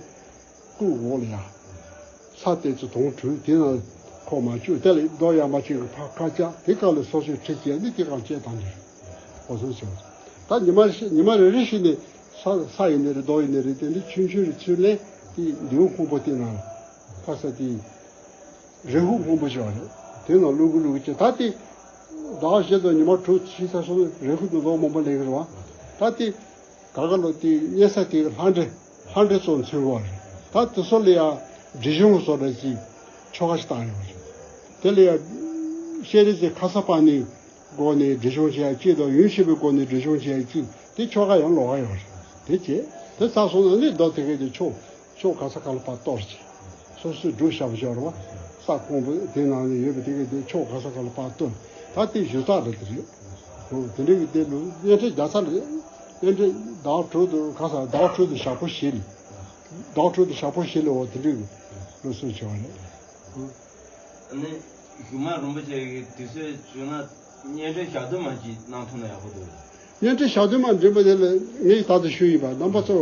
སྐུ་འོག་ལ་ཡ། ས་དེ་ཚོ་དོང་དྲུད་དེ་ནང་ཁོག་མ་བཅུག་དེ་ལ་རྡོ་ཡངས་པ་ཅིག་གི་ཕར་ཁ་བཅག་དེ་ག་ལ་སོ་སོའི་ཁྲི་བཅད་ནི་དེ་གང་བཅད་བཏང་དེ་འོ་ཚོད་བྱུང་། ད་ཉི་མ་ཉི་མ་རེ་རེ་བཞིན་ནས་ས་ས་ཡིན་ནི་རེད། རྡོ་ཡིན་ནི་རེད། དེ་འདྲ་ཆུང་ཆུང་རེ་ཚུར་ལེན། དེ་མདེའུ་སྔོན་པོ་དེ་ནང་ཕ་ས་དེ་རེ་ཧུ་སྔོན་པོ་ཅིག་ཡོད་རེད། དེ་ནང་བླུག་གི་བླུག་གི་ད་དེ་ཟླ་བ་བཞི་དང་ཉི་མ་དྲུག་ཕྱིན་ཚར་སོང་ན་རེ་ཧུ་དེ་ལོ་མང་པོ་ལེན་གི་རེད་བ། ད་དེ་ག་ག་ལོ་དེ་རྙེད་ས་དེ་ལྷ་འདྲེ་ལྷ་འདྲེ་ཚོ་མཚོན་གོ་རེད། ད་དེ་ཚོ་ལ་ཡང་འབྲི་གཞུང་བཟོ་འདྲ་ཅིག་ཆོ་ག་ཞིག་བཏང་ཡོད་རེད། དེ་ལ་ཡང་ཤེས་རིག་ཅིག་ཁ་ས་པ་ནི་སྒོ་ནས་འབྲི་གཞུང་བྱས་ཡ་གཅིག་དང་ཡུམ་ཆེན་པོའི་སྒོ་ནས་འབྲི་གཞུང་བྱས་ཡ་གཅིག་དེ་ཆོ་ག་ཡང་ལོགས་ཀ་ཡོད་རེད། དེ་བྱས་དེ་ཚར་སོང་ན་ནི་རྡོ་དེ་གའི་དེ་ཆོ་ཕྱོགས་ག་ས་ག་ལ་ཕར་གཏོར་བྱས། སོ་སོས་སྒྲུབ་བཞག་པ་ཞིག་ཡོད་རེད་བ། ས་ཁོང་པོ་དེ་ནང་ལ་ཡོད་པ་དེ་གའི་དེ་ཕྱོགས་ག་ས་ག་ལ་ཕར་གཏོར། ད་དེ་ཞུ་ཚགས་རེད་དེ་རེད། འོ་དེ་འདྲའི་གི་དེ་ལུ་བརྙན་འཕྲིན་རྒྱག་ཚར་རེད། བརྙན་འཕྲིན་ཟླ་བ་དྲུག་ཏུ་ག་ས་ཟླ་བ་དྲུག་ཏུ་ཞག་པོ་བཞི་ལ། ཟླ་བ་དྲུག་ཏུ་ཞག་པོ་བཞི་ལ་འོ་དེ་འདྲའི་གི་ལུགས་སྲོལ་བྱུང་བ་རེད། ཨ་ནི་གཞུག་མ་རིན་པོ་ཆེ་གི་དུས་ཚོད་བྱུང་ན་བརྙན་འཕྲིན་ཞག་བདུན་མ་ཅིག་གནང་ཐུབ་ན་ཡག་པོ་འདུག་བརྙན་འཕྲིན་ཞག་བདུན་མ་འགྲིམ་པ་དེ་ལ་ངས་ད་ལྟ་ཞུས་ཡིན་པ། རྣམ་པ་ཚོ།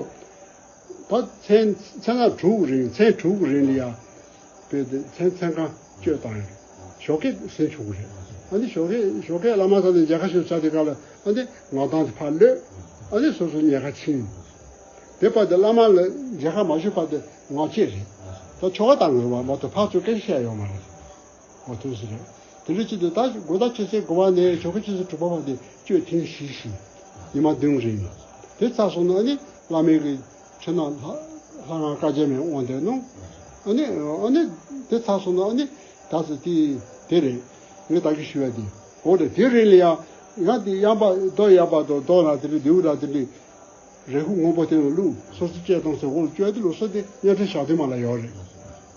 ད་མཚན་མཚན་ལ་དྲུག་རིང་མཚན་དྲུག་རིང་ལ་ཡ། དཔེ་དེ་མཚན་མཚན་གང་གཅོད་བཏང་ཡོད། ཞོགས་ཀས་ཟིན་ཆོག་གི་རེད། ཨ་ནི་ཞོགས་ཀས་ཞོགས་ཀས་བླ་མ་ས་ནས་མཇལ་ཁ་ཞུ་ཚར་དུས་སྒང་ལ་ཨ་ནི་ངག་དབང་དེ་ཕར་གློད། ཨ་ནི་སོ་སོ་ཉལ་ཁ་ཕྱིན། དེ་བར་དུ་བླ་མ་ལ་མཇལ་ཁ་མ་ཞུས་བར་དུ་ངག་བཅད་རེད། ད་ཆོ་ག་བཏང་གི་རེད་བ། མ་གཏོགས་ཕར་ཚུར་སྐད་ཆ་བཤད་ཡོད་མ་རེད། འོ་དུས་སུ་རེད། དེ་འདྲ་ཅིག་དུས་ད་དགོང་དག་ཆུ་ཚོད་དགུ་པ་ནས་ཞོགས་ཀའི་ཆུ་ཚོད་དྲུག་པ་བར་དུ་གཅོད་ཐེངས་བཞི་བཞི། ཉི་མ་བདུན་རིང་། དེ་ཚར་སོང་ན་ཨ་ནི་བླ་མའི་གི་ཕྱི་ནང་ལྷ་ལྷ་ཁང་བཀའ་རྒྱ་མའི་དབང་དུ་གནང་། ཨ་ནི་ཨ་ནི་དེ་ཚར་སོང་ན་ཨ་ནི་ད་ཚོད་དེ་དེ་རེད། ངས་ད་གི་ཞུ་ཡ་དེ། འོ་རེད། དེ་རིང་ལ་ཡང་ཡང་དེ་ཡང་པ་རྡོ་ཡང་པ་དང་རྡོ་ན་དེ་འདྲ་རྡེའུ་ན་དེ་འདྲ་རེ་ཧུ་སྔོན་པོ་དེ་ལ་བླུགས། སོ་སོ་གཅོད་བཏང་ཚེ་འོ་གཅོད་དེ་ལོ་སོ་དེ་བརྙན་འཕྲིན་ཞག་བདུན་མ་ལ་ཡོད་རེད།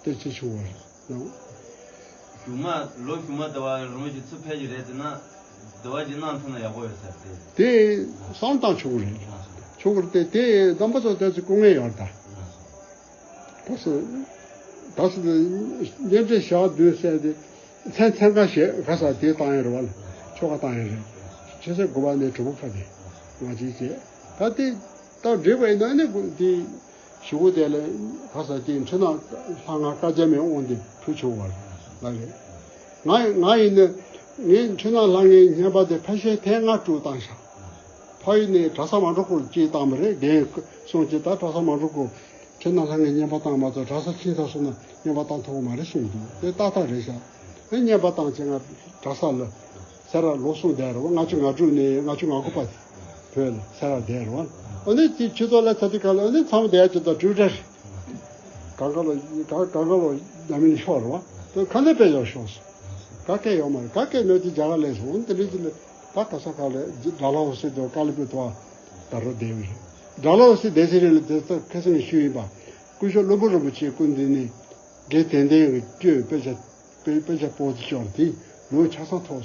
དེ་ཅི་ཞུ་བ་རེད། གཞུག་མ་ལོ་གཞུག་མ་ཟླ་བ་རིན་པོ་ཆེ་ཚུར་ཕེབས་ཀྱི་རེད་ཟེར་ན། ཟླ་བ་གཅིག་གནང་ཐུབ་ན་ཡག་པོ་ཡོད་ས་རེད། དེ་བསམ་བཏང་ཆོག་གི་རེད། ཆོག་གི་རེད། དེ་དེ་རྣམ་པ་ཚོ་ལྟ་ཚུལ་སྐུ་ངལ་ཡོད་རེད་ད། ད་སུ་ད་སུ་བརྙན་འཕྲིན་ཞག་བདུན་ཟེར་ཏེ་མཚན་མཚན་ཁ་ཞེས་ག་ས་དེ་བཏང་ཡོད་རེད་བ། ཆོ་ག་བཏང་ཡོད་རེད། ཆུ་ཚོད་དགུ་པ་ནས་དྲུག་པ་བར་དེ་ང་ཅིག་བྱས། ད་དེ་ད་འགྲིག་པ་ཡིན་ན་ནི་དེ། ཞུ་གུ་དེ་ལ་ག་ས་དེ་འཕྲིན་ནང་ལྷ་ང་བཀའ་རྒྱ་མའི་དབང་དེ་ཕུལ་ཆོག་བར་ལ་རེད། ང་ང་ཡིན་ན་ངས་འཕྲིན་ནང་ལྷ་ངའི་བསྙེན་པ་དེ་ཕལ་ཆེར་ཐེངས་ལྔ་དྲུག་བཏང་ཤག་ཕ་ཡུལ་ནས་གྲྭ་ས་མ་འགྲོ་སྐོར་གཅིག་བཏང་བ་རེད། རྒན་གསུང་གཅིག་ད་གྲྭ་ས་མ་འགྲོ་སྐོར་འཕྲིན་ནང་ལྷ་ངའི་བསྙེན་པ་བཏང་མ་གཏོགས་གྲྭ་ས་ཕྱིན་ཚར་སོང་ན་བསྙེན་པ་བཏང་ཐུབ་ཀྱི་མ་རེད་གསུངས་འདུག་དེ་ཏག་ཏག་རེད་ཤག་ཨེ་བསྙེན་པ་བཏང་བྱས་ང་གྲྭ་ས་ལ། སེ་ར་ལོ་གསུམ་བསྡད་རེད་བ། ལྔ་བཅུ་ང་དྲུག་ནས་ལྔ་བཅུ་ང་དགུ་བར་བོད་ལ་སེ་ར་བསྡད་རེད་བ། ཨ་ནི་དེ་ཆུ་ཚོད་ལ་ཚ་དུས་ག་ལ་ཨ་ནི་མཚམས་བསྡད་ཡ་ཆུ་ཚོད་དྲུག་སྒྲ་རེད། གང་ག་ལོ་གང་གང་ག་ལོ་རྒྱ་མིན་ཤོར་རེད་བ། དེ་ཁ་ནས་དཔེ་ཡག་ཤོར་སོང་། ག་གེ་ཡོད་མ་རེད། ག་གེ་མེད་དུས་རྒྱ་གར་སླེབས་སོང་། ཨ་ནི་དེ་འདྲའི་ཅིག་ལ་ད་ག་ས་ག་ལ་དགྲ་ལྷ་འོད་ཟེར་དང་ཀ་ལི་པོ་དང་ད་རོ་བསྡད་ཡོད་རེད། དགྲ་ལྷ་འོད་ཟེར་སྡེ་སྲིད་རིང་ལ་དེ་ཚོ་ཁ་སང་ཞུས་ཡིན་པ། སྐུ་ཞབས་བློན་པོ་རིན་པོ་ཆེའི་སྐུ་མདུན་ནས་དགེ་དེ་འདྲའི་གི་བསྐྱོད་དཔེ་ཆ། དཔེ་དཔེ་ཆ་པོ་ཏི་ཅོར་དེ་ལོ་ཆ་ཚང་ཐོག་སོང་།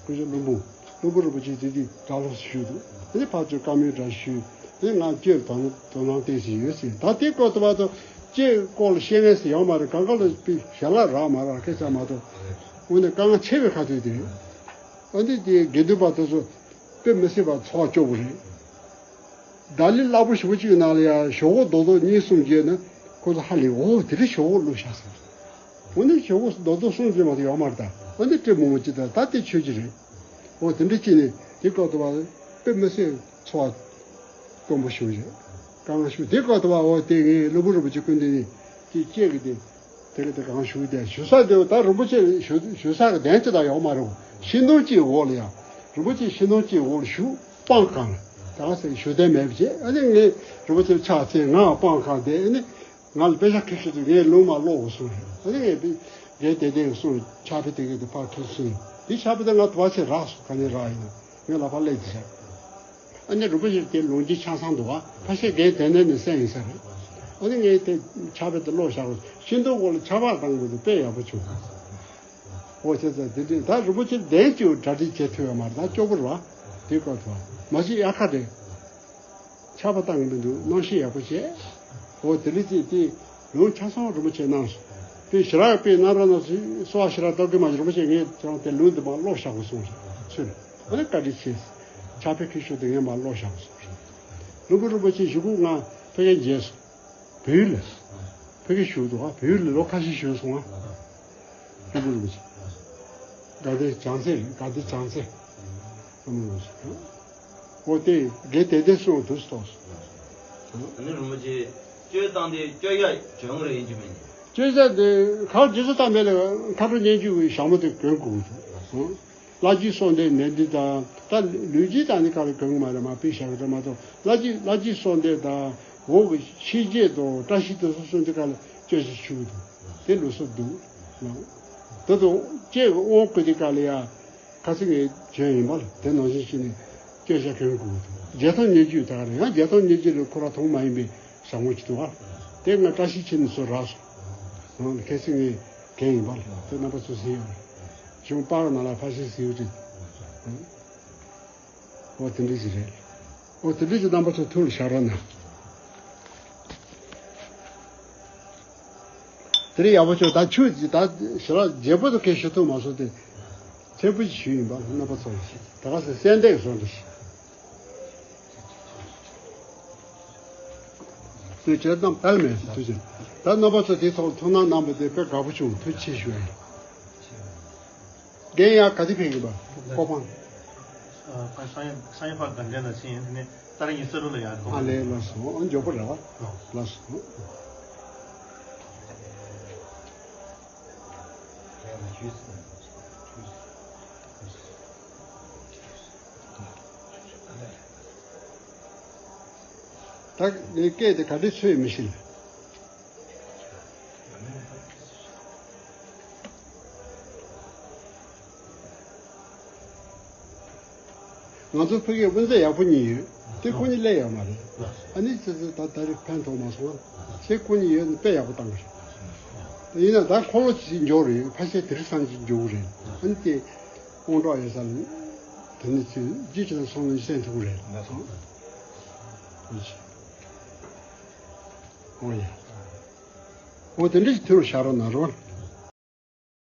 སྐུ་ཞབས་བློན་པོ་བློན་པོ་རིན་པོ་ཆེ་དེ་དུས་གྲྭ་ལོག་ཞུས་འདུག་དེ་ཕར་ཚུར་བཀའ་མོལ་འདྲ་ཞུས། དེ་ང་བསྐྱོད་དོ་སྣང་དོ་སྣང་བསྟན་བཞིན་ཡོད་ཟེར། ད་དེ་སྐོར་དུ་བ་དུ་ ཅེས་སྐོར་ལ་བཤད་མཁན་ཞིག་ཡོང་མ་རེད། གང་ག་ལ་དཔེ་ཞལ་ལག་རག་མ་རག་སྐད་ཆ་མ་གཏོགས། འོ་ན་དཀའ་ངལ་ཆེ་བའི་ཁ་ཐུག་དེ་རེད། ཨ་འདི་དེ་དགེ་འདུན་པ་དེ་ཚོ་དཔེ་མི་སྲིད་པ་ཚོར་བ་སྐྱོ་པོ་རེད། ད་ལི་སླ་པོ་ཞེ་པོ་ཅིག་ནང་ལ་ཡང་ཞོག་ཁོག་རྡོག་རྡོག་གཉིས་གསུམ་བརྗེས་ན་ཁོ་ཚོ་ཧ་ལས། འོ་དེ་རིང་ཞོག་ཁོག་བླུགས་བཞག་ཟེར། འོ་ན་ཞོག་ཁོག་རྡོག་རྡོག་གསུམ་བརྗེས་མ་གཏོགས་ཡོད་མ་རེད་ད། འོ་འདི་སྤྲེལ་མོ་མོ་ཅིག་ད་ད་དེ་ཆོས་ཀྱི་རེད། འོ་དེ་འདྲ་ཅིག་ནས་དེ་སྐབས་དུ་བ་དཔེ་མི་སྲིད་ཚོར་བ་སྐྱོ་པོ་ཞིག་རེད། དཀའ་ངལ་ཞིག་དེ་སྐབས་དུ་བ། འོ་དེ་ངས་ཀླུ་འབུམ་རིན་པོ་ཆེ་སྐུ་མདུན་ནས་ཅིག་སྐྱེས་ཀྱི་དེ། དེ་ག་དེ་གང་བཞུགས་དེ་བཞུགས་ས་དེ་ད་རིན་པོ་ཆེ་བཞུགས་བཞུགས་ས་གི་གདན་ཅིག་དང་ཡོག་མ་རེད། ཤིང་སྡོང་གཅིག་འོག་ལ་ཡང་རིན་པོ་ཆེ་ཤིང་སྡོང་གཅིག་འོག་ལ་བཞུགས། སྤང་གང་ལ་ད་ག་ཟེར་བཞུགས་གདན་མེད་པ་བྱས། ཨ་ནི་ངས་རིན་པོ་ཆེ་ཕྱག་འཚལ། ང་སྤང་གང་དེ་ཨ་ནི་ང་ལ་དཔེ་ཆ་ཁྲིད་ཤོག་དུས་ངས་ལུང་མ་ཀློག་གོ་གསུངས་རེད། ཨ་ནི་ངས་དེ་དགེ་དེ་དེ་གསུངས། ཕྱག་དཔེ་དེ་ག་དེ་ཕར་ཁྲིད་སོང་། དེ་ཕྱག་དཔེ་དེ་ང་དུ་བ་ཆེ་རག་སོང་། ག་ནས་རག་ཡིན་ན་ངས་ལ་ཕར་སླེབས་ཀྱི་རེད། ཨ་ནི་རིན་པོ་ཆེ་དེ་ལུང་གཅིག་ཆ་ཚང་འདུག་བ། ཕ་ཤེ་རྒན་དེ་ནས་ནས་སེང་ཡིན་ས་རེད། ཨ་ནི་ངས་དེ་ཕྱག་དཔེ་དེ་ཀློག་བཞག་གོ། ཤིང་སྡོང་འོག་ལ་ཆར་པ་བཏང་དགོས་དུས་དཔེ་ཡག་པོ་བྱུང་། འོ་བྱས་ཙང་དེ་འདྲས་ད་རིན་པོ་ཆེ་གདན་གཅིག་གྲ་སྒྲིག་བྱེད་ཐུབ་ཡོད་མ་རེད། ད་སྐྱོ་པོ་རེད་བ། དེ་སྐབས་དུ་བ་མ་གཞི་དབྱར་ཁ་རེད། ཆར་པ་བཏང་གི་མི་འདུག། གནམ་གཤིས་ཡག་པོ་བྱས། འོ་དེ་འདྲས་ཅིག་དེ་ལུང་ཆ་ཚང་རིན་པོ་ཆེ་གནང་སོང་། དཔེ་ཞེ་དྲག་དཔེ་གནང་རོགས་གནང་ཟེར། གསོལ་བ་ཞེ་དྲག་བཏབ་གི་མ་རེད། རིན་པོ་ཆེ་ངས་ཁྱེད་རང་དེ་ལུང་འདི་མར་ཀློག་བཞག་གོ་གསུངས་རེད་ཚུལ། ཨ་ནི་བཀའ་དྲིན་ཆེ། ཕྱག་དཔེ་ཁྲིད་ཤོག་དེ་ངས་མར་ཀློག་བཞག་གོ་གསུངས་རེད། ལུང་པ་རིན་པོ་ཆེ་གཞུག་གུ་ང་ཕ་གིར་མཇལ་སོང་། བལ་ཡུལ་ལ། ཕ་གིར་བཞུགས་འདུག་ག། བལ་ཡུལ་ལ་ལོ་ཁ་ཤས་བཞུགས་སོང་ང་། ལུང་པ་རིན་པོ་ཆེ། དགའ་ལྡན་བྱང་རྩེ་རེད། དགའ་ལྡན་བྱང་རྩེ། ལུང་པ་རིན་པོ་ཆེ། འོ་དེ་དགེ་དེ་དེ་སོང་དུས་སུ་ཐོགས་སོང་། ཨ་ནི་རིན་པོ་ཆེ་བཅོས་བཏང་དེ་བཅོས་ཡག་བྱུང་རེད་ཡིན་གྱི་མིན། བཅོས་ཡག་དེ་ག་རྗེས་སུ་བཏང་མེད་ལ། མཁའ་འགྲོ་སྙན་བརྒྱུད་ཀྱི་ཞྭ་མོ་དེ་གོན་དགོས་འདུག། ལྷ་རྗེ་གསོལ་འདེབས་ནན་ཏན་དང་། ད་ལུས་རྗེས་དང་ནི་ག་ལ་གོན་གྱི་མ་རེད། མ་དཔེ་བཞག་གི་རེད་མ་གཏོགས། ལྷ་རྗེ་ལྷ་རྗེ་གསོལ་འདེབས་དང་། འོག་གི་ཤེས་བྱེད་དང་བཀྲ་ཤིས་དེ་ཚོ་སོང་དེ་ག་ལ་བཅོས་ཡག་བྱུང་འདུག། དེ་ལུགས་སྲོལ་འདུག། ད་དུང་ལྕེ་གི་དབང་བསྐུར་དེ་ག་ལ་ཡ། ཁ་སང་ངས་བྱོན་ཡིན་པ་ལ། དེ་ནང་བཞིན་བྱས་ནས་བཅོས་ཡག་གྱོན་དགོས་འདུག། རྒྱལ་ཐང་སྙན་བརྒྱུད་དག་རེད། ཡང་རྒྱལ་ཐང་སྙན་བརྒྱུད་ལ་ཁོ་ར་མཐོང་མ་ཡིན་པའི་ཞྭ་མོ་ཅིག་འདུག་ག། དེ་ང་བཀྲ་ཤིས་འཁྱིལ་ནས་ཚུར་རག་སོང་། ཁ་སང་ངས་གྱོན་ཡིན་པ་ལ། དེ་རྣམ་པ་ཚོས་གཟིགས་ཡོང་། གཞུང་པར་ནང་ལ་ཕར་ཕྱིན་གཟིགས་རེད། འོ་དེ་འདྲ་ཞིག་རེད། འོ་དེ་འདྲ་ཞིག་རྣམ་པ་ཚོ་ཐུགས་ལ་བཞག་རོགས་གནང་། དེ་རིང་ཡག་པོ་བྱུང་། ད་ཆུ་ད་ཞེ་དྲག་རྒྱས་པོ་དུ་སྐད་ཞུ་ཐུབ་མ་སོང་སྟེ། མཚན་འབུལ་ཞུས་ཡིན་པ་རྣམ་པ་ཚོ་ལ། ད་ག་ཟེ་གསལ་འདེབས་བཟོ་འདྲ་ཞིག། དུས་ཆེན་གནང་དལ་མེད་དུས་ཆེན། ད་རྣམ་པ་ཚོ་དེའི་ཐོག་ཐུགས་སྣང་གནང་བ་དེ་དཔེ་དགའ་པོ་བྱུང་། ཐུགས་རྗེ་ཆེ་ཞུ་ཡ་ཡིན། རྒན་ཡང་ག་དུས་ཕེབས་ཀྱི་པ། ཀོ་ཕང་། ཨ། ཁ་སང་ཉིན་སང་ཉིན་ཕར་དགའ་ལྡན་ལ་ཕྱིན་ཡིན། དེ་ནས་ད་རིང་ཉི་ཤུ་རྩ་དྲུག་ལ་ཡར་འགྲོ། ཨ་ལས། ལགས་སོ། ཨ། མགྱོགས་པོ་རེད་བ། ལགས་སོ། ད་ངའི་སྐད་དེ་ག་འདྲས་ཚོད་མི་ཤེས། ང་ཚོ་ཕ་གིར་དབུ་མཛད་ཡག་པོ་གཉིས་ཡོད། དེ་ཁོ་གཉིས་སླེབས་ཡོད་མ་རེད། ཨ་ནི་ཙི་ཙི་ད་ད་རེས་ཕན་ཐོགས་མ་སོང་། ཁྱེད་ཁོ་གཉིས་ཡོད་ན་དཔེ་ཡག་པོ་བཏང་གི་རེད། ཡིན་ན་ད་འཁོར་ལོ་ཅིག་འཇོག་རེད། ཕལ་ཆེར་དེ་རིང་སང་ཉིན་འཇོག་གི་རེད། ཨ་ནི་དེ་དབང་གྲགས་ཡོད་ས་ལ་དེ་ནི་ཅི་ཅི་བྱས་ན་སོང་ལ་གསན་ཐུབ་ཀྱི་རེད། ཨོ་ཡ། འོ་དེ་འདྲ་ཞིག་ཐུགས་ལ་བཞག་རོགས་གནང་རོགས།